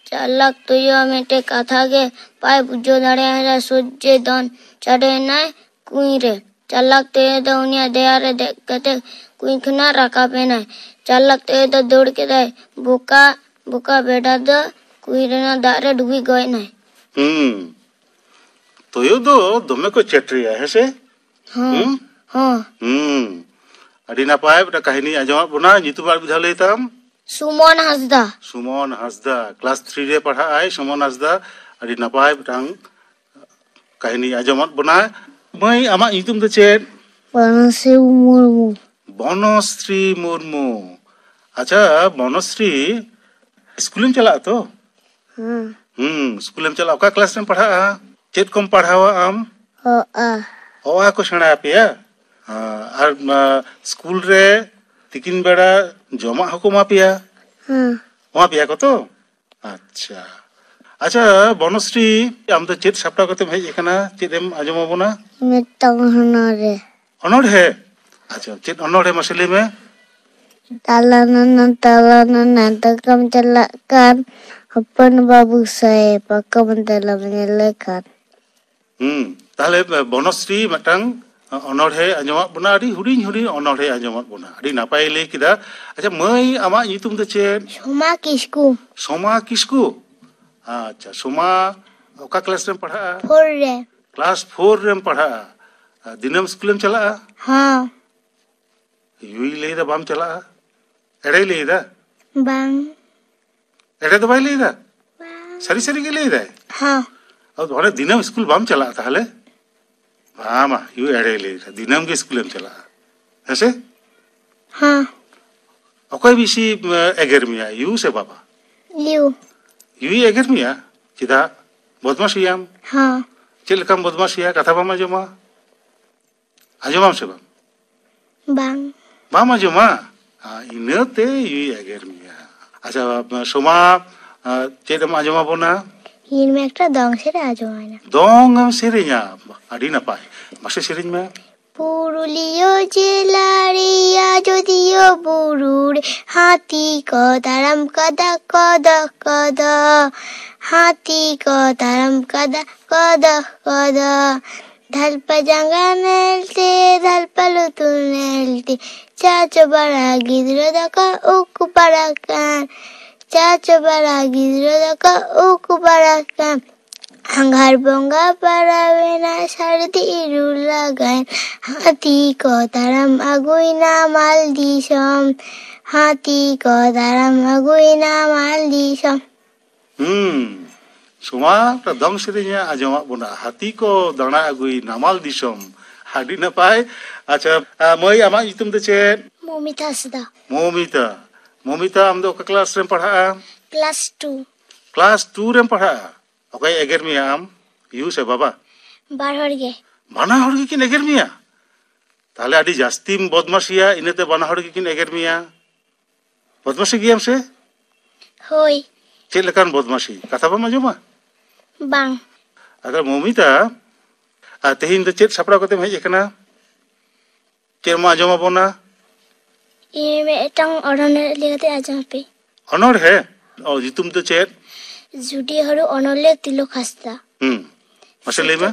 ᱪᱟᱞᱟᱠ ᱛᱩᱭᱩᱣᱟᱜ ᱢᱤᱫᱴᱮᱡ ᱠᱟᱛᱷᱟ ᱜᱮ ᱵᱟᱭ ᱵᱩᱡᱷᱟᱹᱣ ᱫᱟᱲᱮᱭᱟᱫᱟ᱾ ᱥᱚᱡᱷᱮ ᱫᱚᱱ ᱪᱟᱰᱚᱭᱮᱱᱟᱭ ᱠᱩᱧ ᱨᱮ᱾ ᱪᱟᱞᱟᱠ ᱛᱩᱭᱩ ᱫᱚ ᱩᱱᱤᱭᱟᱜ ᱫᱮᱭᱟ ᱨᱮ ᱫᱮᱡ ᱠᱟᱛᱮ ᱠᱩᱧ ᱠᱷᱚᱱᱟᱜ ᱨᱟᱠᱟᱵ ᱮᱱᱟᱭ᱾ ᱪᱟᱞᱟᱠ ᱛᱩᱭᱩ ᱫᱚ ᱫᱟᱹᱲ ᱠᱮᱫᱟᱭ᱾ ᱵᱚᱠᱟ, ᱵᱚᱠᱟ ᱵᱷᱮᱰᱟ ᱫᱚ ᱠᱩᱧ ᱨᱮᱱᱟᱜ ᱫᱟᱜ ᱨᱮ ᱰᱩᱵᱩᱡ ᱜᱚᱡ ᱮᱱᱟᱭ᱾ ᱦᱩᱸ᱾ ᱛᱩᱭᱩ ᱫᱚ ᱫᱚᱢᱮ ᱠᱚ ᱪᱮᱴᱨᱤᱭᱟ, ᱦᱮᱸ ᱥᱮ? ᱦᱚᱸ᱾ ᱦᱩᱸ? ᱦᱚᱸ᱾ ᱦᱩᱸ᱾ ᱟᱹᱰᱤ ᱱᱟᱯᱟᱭ, ᱢᱤᱫᱴᱟᱝ ᱠᱟᱹᱦᱱᱤ ᱟᱸᱡᱚᱢᱟᱫ ᱵᱚᱱᱟ᱾ ᱧᱩᱛᱩᱢ ᱟᱨ ᱢᱤᱫ ᱫᱷᱟᱣ ᱞᱟᱹᱭ ᱛᱟᱢ? ᱥᱩᱢᱚᱱ ᱦᱟᱸᱥᱫᱟ᱾ ᱥᱩᱢᱚᱱ ᱦᱟᱸᱥᱫᱟ, ᱠᱞᱟᱥ ᱛᱷᱨᱤ ᱨᱮ ᱯᱟᱲᱦᱟᱜ ᱟᱭ ᱥᱩᱢᱚᱱ ᱦᱟᱸᱥᱫᱟ᱾ ᱟᱹᱰᱤ ᱱᱟᱯᱟᱭ ᱢᱤᱫᱴᱟᱝ ᱠᱟᱹᱦᱱᱤ ᱟᱸᱡᱚᱢᱟᱫ ᱵᱚᱱᱟ᱾ ᱢᱟᱹᱭ, ᱟᱢᱟᱜ ᱧᱩᱛᱩᱢ ᱫᱚ ᱪᱮᱫ? ᱵᱚᱱᱚᱥᱨᱤ ᱢᱩᱨᱢᱩ᱾ ᱵᱚᱱᱚᱥᱨᱤ ᱢᱩᱨᱢᱩ᱾ ᱟᱪᱪᱷᱟ ᱵᱚᱱᱚᱥᱨᱤ, ᱥᱠᱩᱞᱮᱢ ᱪᱟᱞᱟᱜᱼᱟ ᱛᱚ? ᱦᱮᱸ᱾ ᱦᱩᱸ, ᱥᱠᱩᱞᱮᱢ ᱪᱟᱞᱟᱜᱼᱟ᱾ ᱚᱠᱟ ᱠᱞᱟᱥ ᱨᱮᱢ ᱯᱟᱲᱦᱟᱜᱼᱟ? ᱪᱮᱫ ᱠᱚᱢ ᱯᱟᱲᱦᱟᱣᱟ ᱟᱢ? ᱚ, ᱟ᱾ ᱚ, ᱟ ᱠᱚ ᱥᱮᱬᱟ ᱟᱯᱮᱭᱟ? ᱦᱮᱸ, ᱟᱨ ᱢᱟ, ᱥᱠᱩᱞ ᱨᱮ ᱛᱤᱠᱤᱱ ᱵᱮᱲᱟ ᱡᱚᱢᱟᱜ ᱦᱚᱸᱠᱚ ᱮᱢᱟ ᱯᱮᱭᱟ? ᱦᱮᱸ᱾ ᱮᱢᱟ ᱯᱮᱭᱟ ᱠᱚ ᱛᱚ? ᱟᱪᱪᱷᱟ᱾ ᱟᱪᱪᱷᱟ ᱵᱚᱱᱚᱥᱨᱤ, ᱟᱢ ᱫᱚ ᱪᱮᱫ ᱥᱟᱯᱲᱟᱣ ᱠᱟᱛᱮᱢ ᱦᱮᱡ ᱟᱠᱟᱱᱟ? ᱪᱮᱫ ᱮᱢ ᱟᱸᱡᱚᱢ ᱟᱵᱚᱱᱟ? ᱢᱤᱫᱴᱟᱝ ᱚᱱᱚᱬᱦᱮ᱾ ᱚᱱᱚᱬᱦᱮ? ᱟᱪᱪᱷᱟ, ᱪᱮᱫ ᱚᱱᱚᱬᱦᱮ ᱢᱟᱥᱮ ᱞᱟᱹᱭ ᱢᱮ᱾ ᱛᱟᱞᱟ ᱱᱟᱱᱟ, ᱛᱟᱞᱟ ᱱᱟᱱᱟ, ᱛᱟᱠᱟᱢ ᱪᱟᱞᱟᱜ ᱠᱟᱱ, ᱦᱚᱯᱚᱱ ᱵᱟᱹᱵᱩ ᱥᱟᱦᱮᱵ, ᱯᱟᱠᱚᱢ ᱛᱟᱞᱟᱢ ᱧᱮᱞᱮ ᱠᱟᱱ᱾ ᱦᱩᱸ, ᱛᱟᱦᱞᱮ ᱵᱚᱱᱚᱥᱨᱤ ᱢᱤᱫᱴᱟᱝ ᱚᱱᱚᱬᱦᱮ ᱟᱸᱡᱚᱢᱟᱫ ᱵᱚᱱᱟ, ᱟᱹᱰᱤ ᱦᱩᱰᱤᱧ ᱦᱩᱰᱤᱧ ᱚᱱᱚᱬᱦᱮ ᱟᱸᱡᱚᱢᱟᱫ ᱵᱚᱱᱟ, ᱟᱹᱰᱤ ᱱᱟᱯᱟᱭᱮ ᱞᱟᱹᱭ ᱠᱮᱫᱟ᱾ ᱟᱪᱪᱷᱟ ᱢᱟᱹᱭ, ᱟᱢᱟᱜ ᱧᱩᱛᱩᱢ ᱫᱚ ᱪᱮᱫ? ᱥᱳᱢᱟ ᱠᱤᱥᱠᱩ᱾ ᱥᱳᱢᱟ ᱠᱤᱥᱠᱩ? ᱟᱪᱪᱷᱟ, ᱥᱳᱢᱟ, ᱚᱠᱟ ᱠᱞᱟᱥ ᱨᱮᱢ ᱯᱟᱲᱦᱟᱜᱼᱟ? ᱯᱷᱳᱨ ᱨᱮ᱾ ᱠᱞᱟᱥ ᱯᱷᱳᱨ ᱨᱮᱢ ᱯᱟᱲᱦᱟᱜᱼᱟ᱾ ᱫᱤᱱᱟᱹᱢ ᱥᱠᱩᱞᱮᱢ ᱪᱟᱞᱟᱜᱼᱟ? ᱦᱚᱸ᱾ ᱭᱩᱭ ᱞᱟᱹᱭᱫᱟ ᱵᱟᱢ ᱪᱟᱞᱟᱜᱼᱟ, ᱮᱲᱮᱭ ᱞᱟᱹᱭᱫᱟ? ᱵᱟᱝ᱾ ᱮᱲᱮ ᱫᱚ ᱵᱟᱭ ᱞᱟᱹᱭᱫᱟ? ᱵᱟᱝ᱾ ᱥᱟᱹᱨᱤ ᱥᱟᱹᱨᱤ ᱜᱮ ᱞᱟᱹᱭᱫᱟᱭ? ᱦᱚᱸ᱾ ᱟᱫᱚ ᱚᱸᱰᱮ ᱫᱤᱱᱟᱹᱢ ᱥᱠᱩᱞ ᱵᱟᱢ ᱪᱟᱞᱟᱜᱼᱟ ᱛᱟᱦᱞᱮ? ᱵᱟᱝ, ᱵᱟᱝ, ᱭᱩ ᱮᱲᱮᱭ ᱞᱟᱹᱭᱫᱟ, ᱫᱤᱱᱟᱹᱢ ᱜᱮ ᱥᱠᱩᱞᱮᱢ ᱪᱟᱞᱟᱜᱼᱟ, ᱦᱮᱸᱥᱮ? ᱦᱚᱸ᱾ ᱚᱠᱚᱭ ᱵᱮᱥᱤ ᱮᱜᱮᱨ ᱢᱮᱭᱟ, ᱭᱩ ᱥᱮ ᱵᱟᱵᱟ? ᱭᱩ᱾ ᱭᱩᱭ ᱮᱜᱮᱨ ᱢᱮᱭᱟ? ᱪᱮᱫᱟᱜ? ᱵᱚᱫᱢᱟᱥᱤᱭᱟᱢ? ᱦᱚᱸ᱾ ᱪᱮᱫ ᱞᱮᱠᱟᱢ ᱵᱚᱫᱢᱟᱥᱤᱭᱟ? ᱠᱟᱛᱷᱟ ᱵᱟᱢ ᱟᱸᱡᱚᱢᱟ? ᱟᱸᱡᱚᱢᱟᱢ ᱥᱮ ᱵᱟᱝ? ᱵᱟᱝ᱾ ᱵᱟᱢ ᱟᱸᱡᱚᱢᱟ? ᱟ, ᱤᱱᱟᱹᱛᱮ ᱭᱩᱭ ᱮᱜᱮᱨ ᱢᱮᱭᱟ᱾ ᱟᱪᱪᱷᱟ ᱥᱳᱢᱟ, ᱟ, ᱪᱮᱫ ᱮᱢ ᱟᱸᱡᱚᱢ ᱟᱵᱚᱱᱟ? ᱤᱧ ᱢᱟ ᱮᱠᱴᱟ ᱫᱚᱝ ᱥᱮᱨᱮᱧ ᱟᱸᱡᱚᱢ ᱟᱭ ᱱᱟ᱾ ᱫᱚᱝ ᱮᱢ ᱥᱮᱨᱮᱧᱟ? ᱟᱹᱰᱤ ᱱᱟᱯᱟᱭ, ᱢᱟᱥᱮ ᱥᱮᱨᱮᱧ ᱢᱮ᱾ ᱯᱩᱨᱩᱞᱤᱭᱟᱹ ᱡᱮᱞᱟ ᱨᱮᱭᱟᱜ ᱟᱡᱚᱫᱤᱭᱟᱹ ᱵᱩᱨᱩ ᱨᱮ ᱦᱟᱹᱛᱤ ᱠᱚ ᱛᱟᱲᱟᱢ ᱠᱟᱫᱟ ᱠᱚᱫᱚ ᱠᱚᱫᱚ᱾ ᱦᱟᱹᱛᱤ ᱠᱚ ᱛᱟᱲᱟᱢ ᱠᱟᱫᱟ ᱠᱚᱫᱚ ᱠᱚᱫᱚ᱾ ᱫᱷᱟᱞᱯᱟ ᱡᱟᱸᱜᱟ ᱧᱮᱞᱛᱮ, ᱫᱷᱟᱞᱯᱟ ᱞᱩᱛᱩᱨ ᱧᱮᱞᱛᱮ, ᱪᱟᱪᱚ ᱵᱟᱲᱟ ᱜᱤᱫᱽᱨᱟᱹ ᱫᱚᱠᱚ ᱩᱠᱩ ᱯᱟᱲᱟᱜ ᱠᱟᱱ᱾ ᱪᱟᱪᱚ ᱵᱟᱲᱟ ᱜᱤᱫᱽᱨᱟᱹ ᱫᱚᱠᱚ ᱩᱠᱩ ᱯᱟᱲᱟᱜ ᱠᱟᱱ᱾ ᱟᱸᱜᱷᱟᱲ ᱵᱚᱸᱜᱟ ᱯᱟᱲᱟᱣᱮᱱᱟ, ᱥᱟᱹᱨᱫᱤ ᱤᱨᱩ ᱞᱟᱜᱟᱭᱮᱱ᱾ ᱦᱟᱹᱛᱤ ᱠᱚ ᱛᱟᱲᱟᱢ ᱟᱹᱜᱩᱭᱮᱱᱟ ᱢᱟᱞ ᱫᱤᱥᱚᱢ᱾ ᱦᱟᱹᱛᱤ ᱠᱚ ᱛᱟᱲᱟᱢ ᱟᱹᱜᱩᱭᱮᱱᱟ ᱢᱟᱞ ᱫᱤᱥᱚᱢ᱾ ᱦᱩᱸ, ᱥᱳᱢᱟ, ᱢᱤᱫᱴᱟᱝ ᱫᱚᱝ ᱥᱮᱨᱮᱧ ᱮ ᱟᱸᱡᱚᱢᱟᱫ ᱵᱚᱱᱟ, ᱦᱟᱹᱛᱤ ᱠᱚ ᱫᱟᱬᱟ ᱟᱹᱜᱩᱭ ᱱᱟᱢᱟᱞ ᱫᱤᱥᱚᱢ᱾ ᱟᱹᱰᱤ ᱱᱟᱯᱟᱭ᱾ ᱟᱪᱪᱷᱟ, ᱟ, ᱢᱟᱹᱭ, ᱟᱢᱟᱜ ᱧᱩᱛᱩᱢ ᱫᱚ ᱪᱮᱫ? ᱢᱚᱢᱤᱛᱟ ᱦᱟᱸᱥᱫᱟ᱾ ᱢᱚᱢᱤᱛᱟ, ᱢᱚᱢᱤᱛᱟ, ᱟᱢ ᱫᱚ ᱚᱠᱟ ᱠᱞᱟᱥ ᱨᱮᱢ ᱯᱟᱲᱦᱟᱜᱼᱟ? Class two. ᱠᱞᱟᱥ ᱴᱩ ᱨᱮᱢ ᱯᱟᱲᱦᱟᱜᱼᱟ? ᱚᱠᱚᱭ ᱮᱜᱮᱨ ᱢᱮᱭᱟ, ᱟᱢ, ᱭᱩ ᱥᱮ ᱵᱟᱵᱟ? ᱵᱟᱨ ᱦᱚᱲ ᱜᱮ᱾ ᱵᱟᱱᱟ ᱦᱚᱲ ᱜᱮᱠᱤᱱ ᱮᱜᱮᱨ ᱢᱮᱭᱟ? ᱛᱟᱦᱞᱮ ᱟᱹᱰᱤ ᱡᱟᱹᱥᱛᱤᱢ ᱵᱚᱫᱢᱟᱥᱤᱭᱟ, ᱤᱱᱟᱹᱛᱮ ᱵᱟᱱᱟ ᱦᱚᱲ ᱜᱮᱠᱤᱱ ᱮᱜᱮᱨ ᱢᱮᱭᱟ᱾ ᱵᱚᱫᱢᱟᱥᱤ ᱜᱮᱭᱟᱢ ᱥᱮ? ᱦᱳᱭ᱾ ᱪᱮᱫ ᱞᱮᱠᱟᱱ ᱵᱚᱫᱢᱟᱥᱤ? ᱠᱟᱛᱷᱟ ᱵᱟᱢ ᱟᱸᱡᱚᱢᱟ? ᱵᱟᱝ᱾ ᱟᱫᱚ ᱢᱚᱢᱤᱛᱟ, ᱟᱨ ᱛᱮᱦᱮᱧ ᱫᱚ ᱪᱮᱫ ᱥᱟᱯᱲᱟᱣ ᱠᱟᱛᱮᱢ ᱦᱮᱡ ᱟᱠᱟᱱᱟ? ᱪᱮᱫ ᱮᱢ ᱟᱸᱡᱚᱢ ᱟᱵᱚᱱᱟ? ᱤᱧ ᱢᱤᱫᱴᱟᱝ ᱚᱱᱚᱬᱦᱮ ᱞᱟᱹᱭ ᱠᱟᱛᱮ ᱟᱸᱡᱚᱢ ᱟᱯᱮ᱾ ᱚᱱᱚᱬᱦᱮ? ᱚ, ᱧᱩᱛᱩᱢ ᱫᱚ ᱪᱮᱫ? ᱡᱩᱰᱤ ᱦᱟᱹᱲᱩ ᱚᱱᱚᱞᱤᱭᱟᱹ ᱛᱤᱞᱚᱠ ᱦᱟᱸᱥᱫᱟ᱾ ᱦᱩᱸ᱾ ᱢᱟᱥᱮ ᱞᱟᱹᱭ ᱢᱮ᱾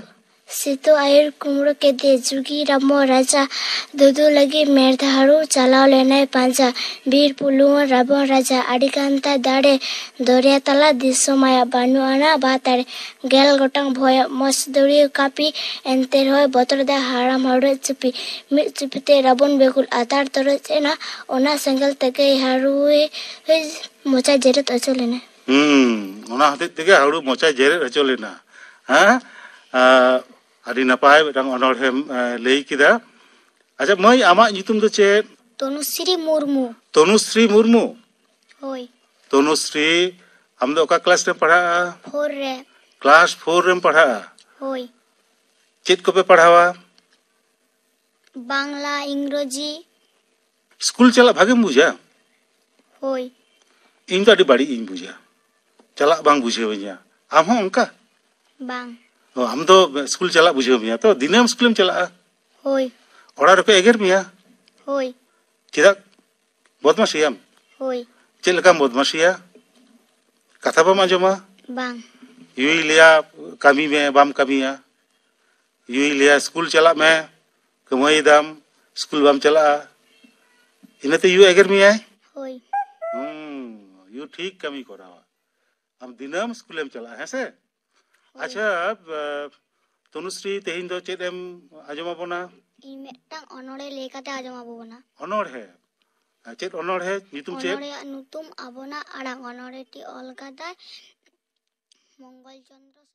ᱥᱤᱛᱩ ᱟᱭᱩᱨ ᱠᱩᱢᱲᱩ ᱠᱮᱫᱮ ᱡᱩᱜᱤ ᱨᱟᱢᱚ ᱨᱟᱡᱟ, ᱫᱩᱫᱩ ᱞᱟᱹᱜᱤᱫ ᱢᱮᱨᱫᱷᱟ ᱦᱟᱹᱲᱩ ᱪᱟᱞᱟᱣ ᱞᱮᱱᱟᱭ ᱯᱟᱸᱡᱟ᱾ ᱵᱤᱨ ᱯᱩᱞᱩᱣᱟᱹ ᱨᱟᱵᱚᱱ ᱨᱟᱡᱟ ᱟᱹᱰᱤ ᱜᱟᱱ ᱛᱟᱭ ᱫᱟᱲᱮ, ᱫᱚᱨᱭᱟ ᱛᱟᱞᱟ ᱫᱤᱥᱚᱢ ᱟᱭᱟᱜ ᱵᱟᱹᱱᱩᱜ ᱟᱱᱟ ᱵᱟᱛᱟᱲᱮ᱾ ᱜᱮᱞ ᱜᱚᱴᱟᱝ ᱵᱷᱚᱭᱟᱜ ᱢᱚᱥ ᱫᱩᱨᱤ ᱠᱟᱹᱯᱤ, ᱮᱱᱛᱮ ᱨᱮᱦᱚᱸᱭ ᱵᱚᱛᱚᱨ ᱫᱟᱭ ᱦᱟᱲᱟᱢ ᱦᱟᱹᱲᱩ ᱪᱩᱯᱤ᱾ ᱢᱤᱫ ᱪᱩᱯᱤ ᱛᱮ ᱨᱟᱵᱚᱱ ᱵᱮᱜᱩᱞ ᱟᱛᱟᱨ ᱛᱚᱨᱚᱡ ᱮᱱᱟ, ᱚᱱᱟ ᱥᱮᱸᱜᱮᱞ ᱛᱮᱜᱮ ᱦᱟᱹᱲᱩᱭ ᱢᱚᱪᱟ ᱡᱮᱨᱮᱫ ᱦᱚᱪᱚ ᱞᱮᱱᱟ᱾ ᱦᱩᱸ, ᱚᱱᱟ ᱦᱚᱛᱮᱡ ᱛᱮᱜᱮ ᱦᱟᱹᱲᱩ ᱢᱚᱪᱟᱭ ᱡᱮᱨᱮᱫ ᱦᱚᱪᱚ ᱞᱮᱱᱟ᱾ ᱦᱮᱸ? ᱟᱸ, ᱟᱹᱰᱤ ᱱᱟᱯᱟᱭ ᱢᱤᱫᱴᱟᱝ ᱚᱱᱚᱬᱦᱮᱢ, ᱟᱸ, ᱞᱟᱹᱭ ᱠᱮᱫᱟ᱾ ᱟᱪᱪᱷᱟ ᱢᱟᱹᱭ, ᱟᱢᱟᱜ ᱧᱩᱛᱩᱢ ᱫᱚ ᱪᱮᱫ? ᱛᱚᱱᱩᱥᱨᱤ ᱢᱩᱨᱢᱩ᱾ ᱛᱚᱱᱩᱥᱨᱤ ᱢᱩᱨᱢᱩ? ᱦᱳᱭ᱾ ᱛᱚᱱᱩᱥᱨᱤ, ᱟᱢ ᱫᱚ ᱚᱠᱟ ᱠᱞᱟᱥ ᱨᱮᱢ ᱯᱟᱲᱦᱟᱜᱼᱟ? ᱯᱷᱳᱨ ᱨᱮ᱾ ᱠᱞᱟᱥ ᱯᱷᱳᱨ ᱨᱮᱢ ᱯᱟᱲᱦᱟᱜᱼᱟ? ᱦᱳᱭ᱾ ᱪᱮᱫ ᱠᱚᱯᱮ ᱯᱟᱲᱦᱟᱣᱟ? ᱵᱟᱝᱞᱟ, ᱤᱝᱨᱚᱡᱤ᱾ ᱥᱠᱩᱞ ᱪᱟᱞᱟᱜ ᱵᱷᱟᱜᱮᱢ ᱵᱩᱡᱟ? ᱦᱳᱭ᱾ ᱤᱧ ᱫᱚ ᱟᱹᱰᱤ ᱵᱟᱹᱲᱤᱡ ᱤᱧ ᱵᱩᱡᱟ, ᱪᱟᱞᱟᱜ ᱵᱟᱝ ᱵᱩᱡᱷᱟᱹᱣᱤᱧᱟ᱾ ᱟᱢ ᱦᱚᱸ ᱚᱱᱠᱟ? ᱵᱟᱝ᱾ ᱚ, ᱟᱢ ᱫᱚ ᱥᱠᱩᱞ ᱪᱟᱞᱟᱜ ᱵᱩᱡᱷᱟᱹᱣ ᱢᱮᱭᱟ ᱛᱚ? ᱫᱤᱱᱟᱹᱢ ᱥᱠᱩᱞᱮᱢ ᱪᱟᱞᱟᱜᱼᱟ? ᱦᱳᱭ᱾ ᱚᱲᱟᱜ ᱨᱮᱠᱚ ᱮᱜᱮᱨ ᱢᱮᱭᱟ? ᱦᱳᱭ᱾ ᱪᱮᱫᱟᱜ? ᱵᱚᱫᱢᱟᱥᱤᱭᱟᱢ? ᱦᱳᱭ᱾ ᱪᱮᱫ ᱞᱮᱠᱟᱢ ᱵᱚᱫᱢᱟᱥᱤᱭᱟ? ᱠᱟᱛᱷᱟ ᱵᱟᱢ ᱟᱸᱡᱚᱢᱟ? ᱵᱟᱝ᱾ ᱭᱩᱭ ᱞᱟᱹᱭᱟ ᱠᱟᱹᱢᱤ ᱢᱮ, ᱵᱟᱢ ᱠᱟᱹᱢᱤᱭᱟ᱾ ᱭᱩᱭ ᱞᱟᱹᱭᱟ ᱥᱠᱩᱞ ᱪᱟᱞᱟᱜ ᱢᱮ, ᱠᱟᱹᱢᱟᱹᱭ ᱫᱟᱢ, ᱥᱠᱩᱞ ᱵᱟᱢ ᱪᱟᱞᱟᱜᱼᱟ᱾ ᱤᱱᱟᱹᱛᱮ ᱭᱩ ᱮᱜᱮᱨ ᱢᱮᱭᱟᱭ? ᱦᱳᱭ᱾ ᱦᱩᱸ, ᱭᱩ ᱴᱷᱤᱠ ᱠᱟᱹᱢᱤ ᱠᱚᱨᱟᱣᱟ᱾ ᱟᱢ ᱫᱤᱱᱟᱹᱢ ᱥᱠᱩᱞᱮᱢ ᱪᱟᱞᱟᱜᱼᱟ, ᱦᱮᱸ ᱥᱮ? ᱦᱳᱭ᱾ ᱟᱪᱪᱷᱟ, ᱵᱟ-, ᱛᱚᱱᱩᱥᱨᱤ, ᱛᱮᱦᱮᱧ ᱫᱚ ᱪᱮᱫ ᱮᱢ ᱟᱸᱡᱚᱢ ᱟᱵᱚᱱᱟ? ᱤᱧ ᱢᱤᱫᱴᱟᱝ ᱚᱱᱚᱬᱦᱮ ᱞᱟᱹᱭ ᱠᱟᱛᱮ ᱟᱸᱡᱚᱢ ᱟᱵᱚ ᱠᱟᱱᱟ᱾ ᱚᱱᱚᱬᱦᱮ? ᱟᱨ ᱪᱮᱫ ᱚᱱᱚᱬᱦᱮ? ᱧᱩᱛᱩᱢ ᱪᱮᱫ? ᱚᱱᱚᱬᱦᱮᱭᱟᱜ ᱧᱩᱛᱩᱢ ᱟᱵᱚᱱᱟᱜ ᱟᱲᱟᱝ᱾ ᱚᱱᱚᱬᱦᱮᱴᱤ ᱚᱞ ᱠᱟᱫᱟᱭ ᱢᱚᱝᱜᱚᱞ ᱪᱚᱸᱫᱽᱨᱚ ᱥᱚᱨᱮᱱ᱾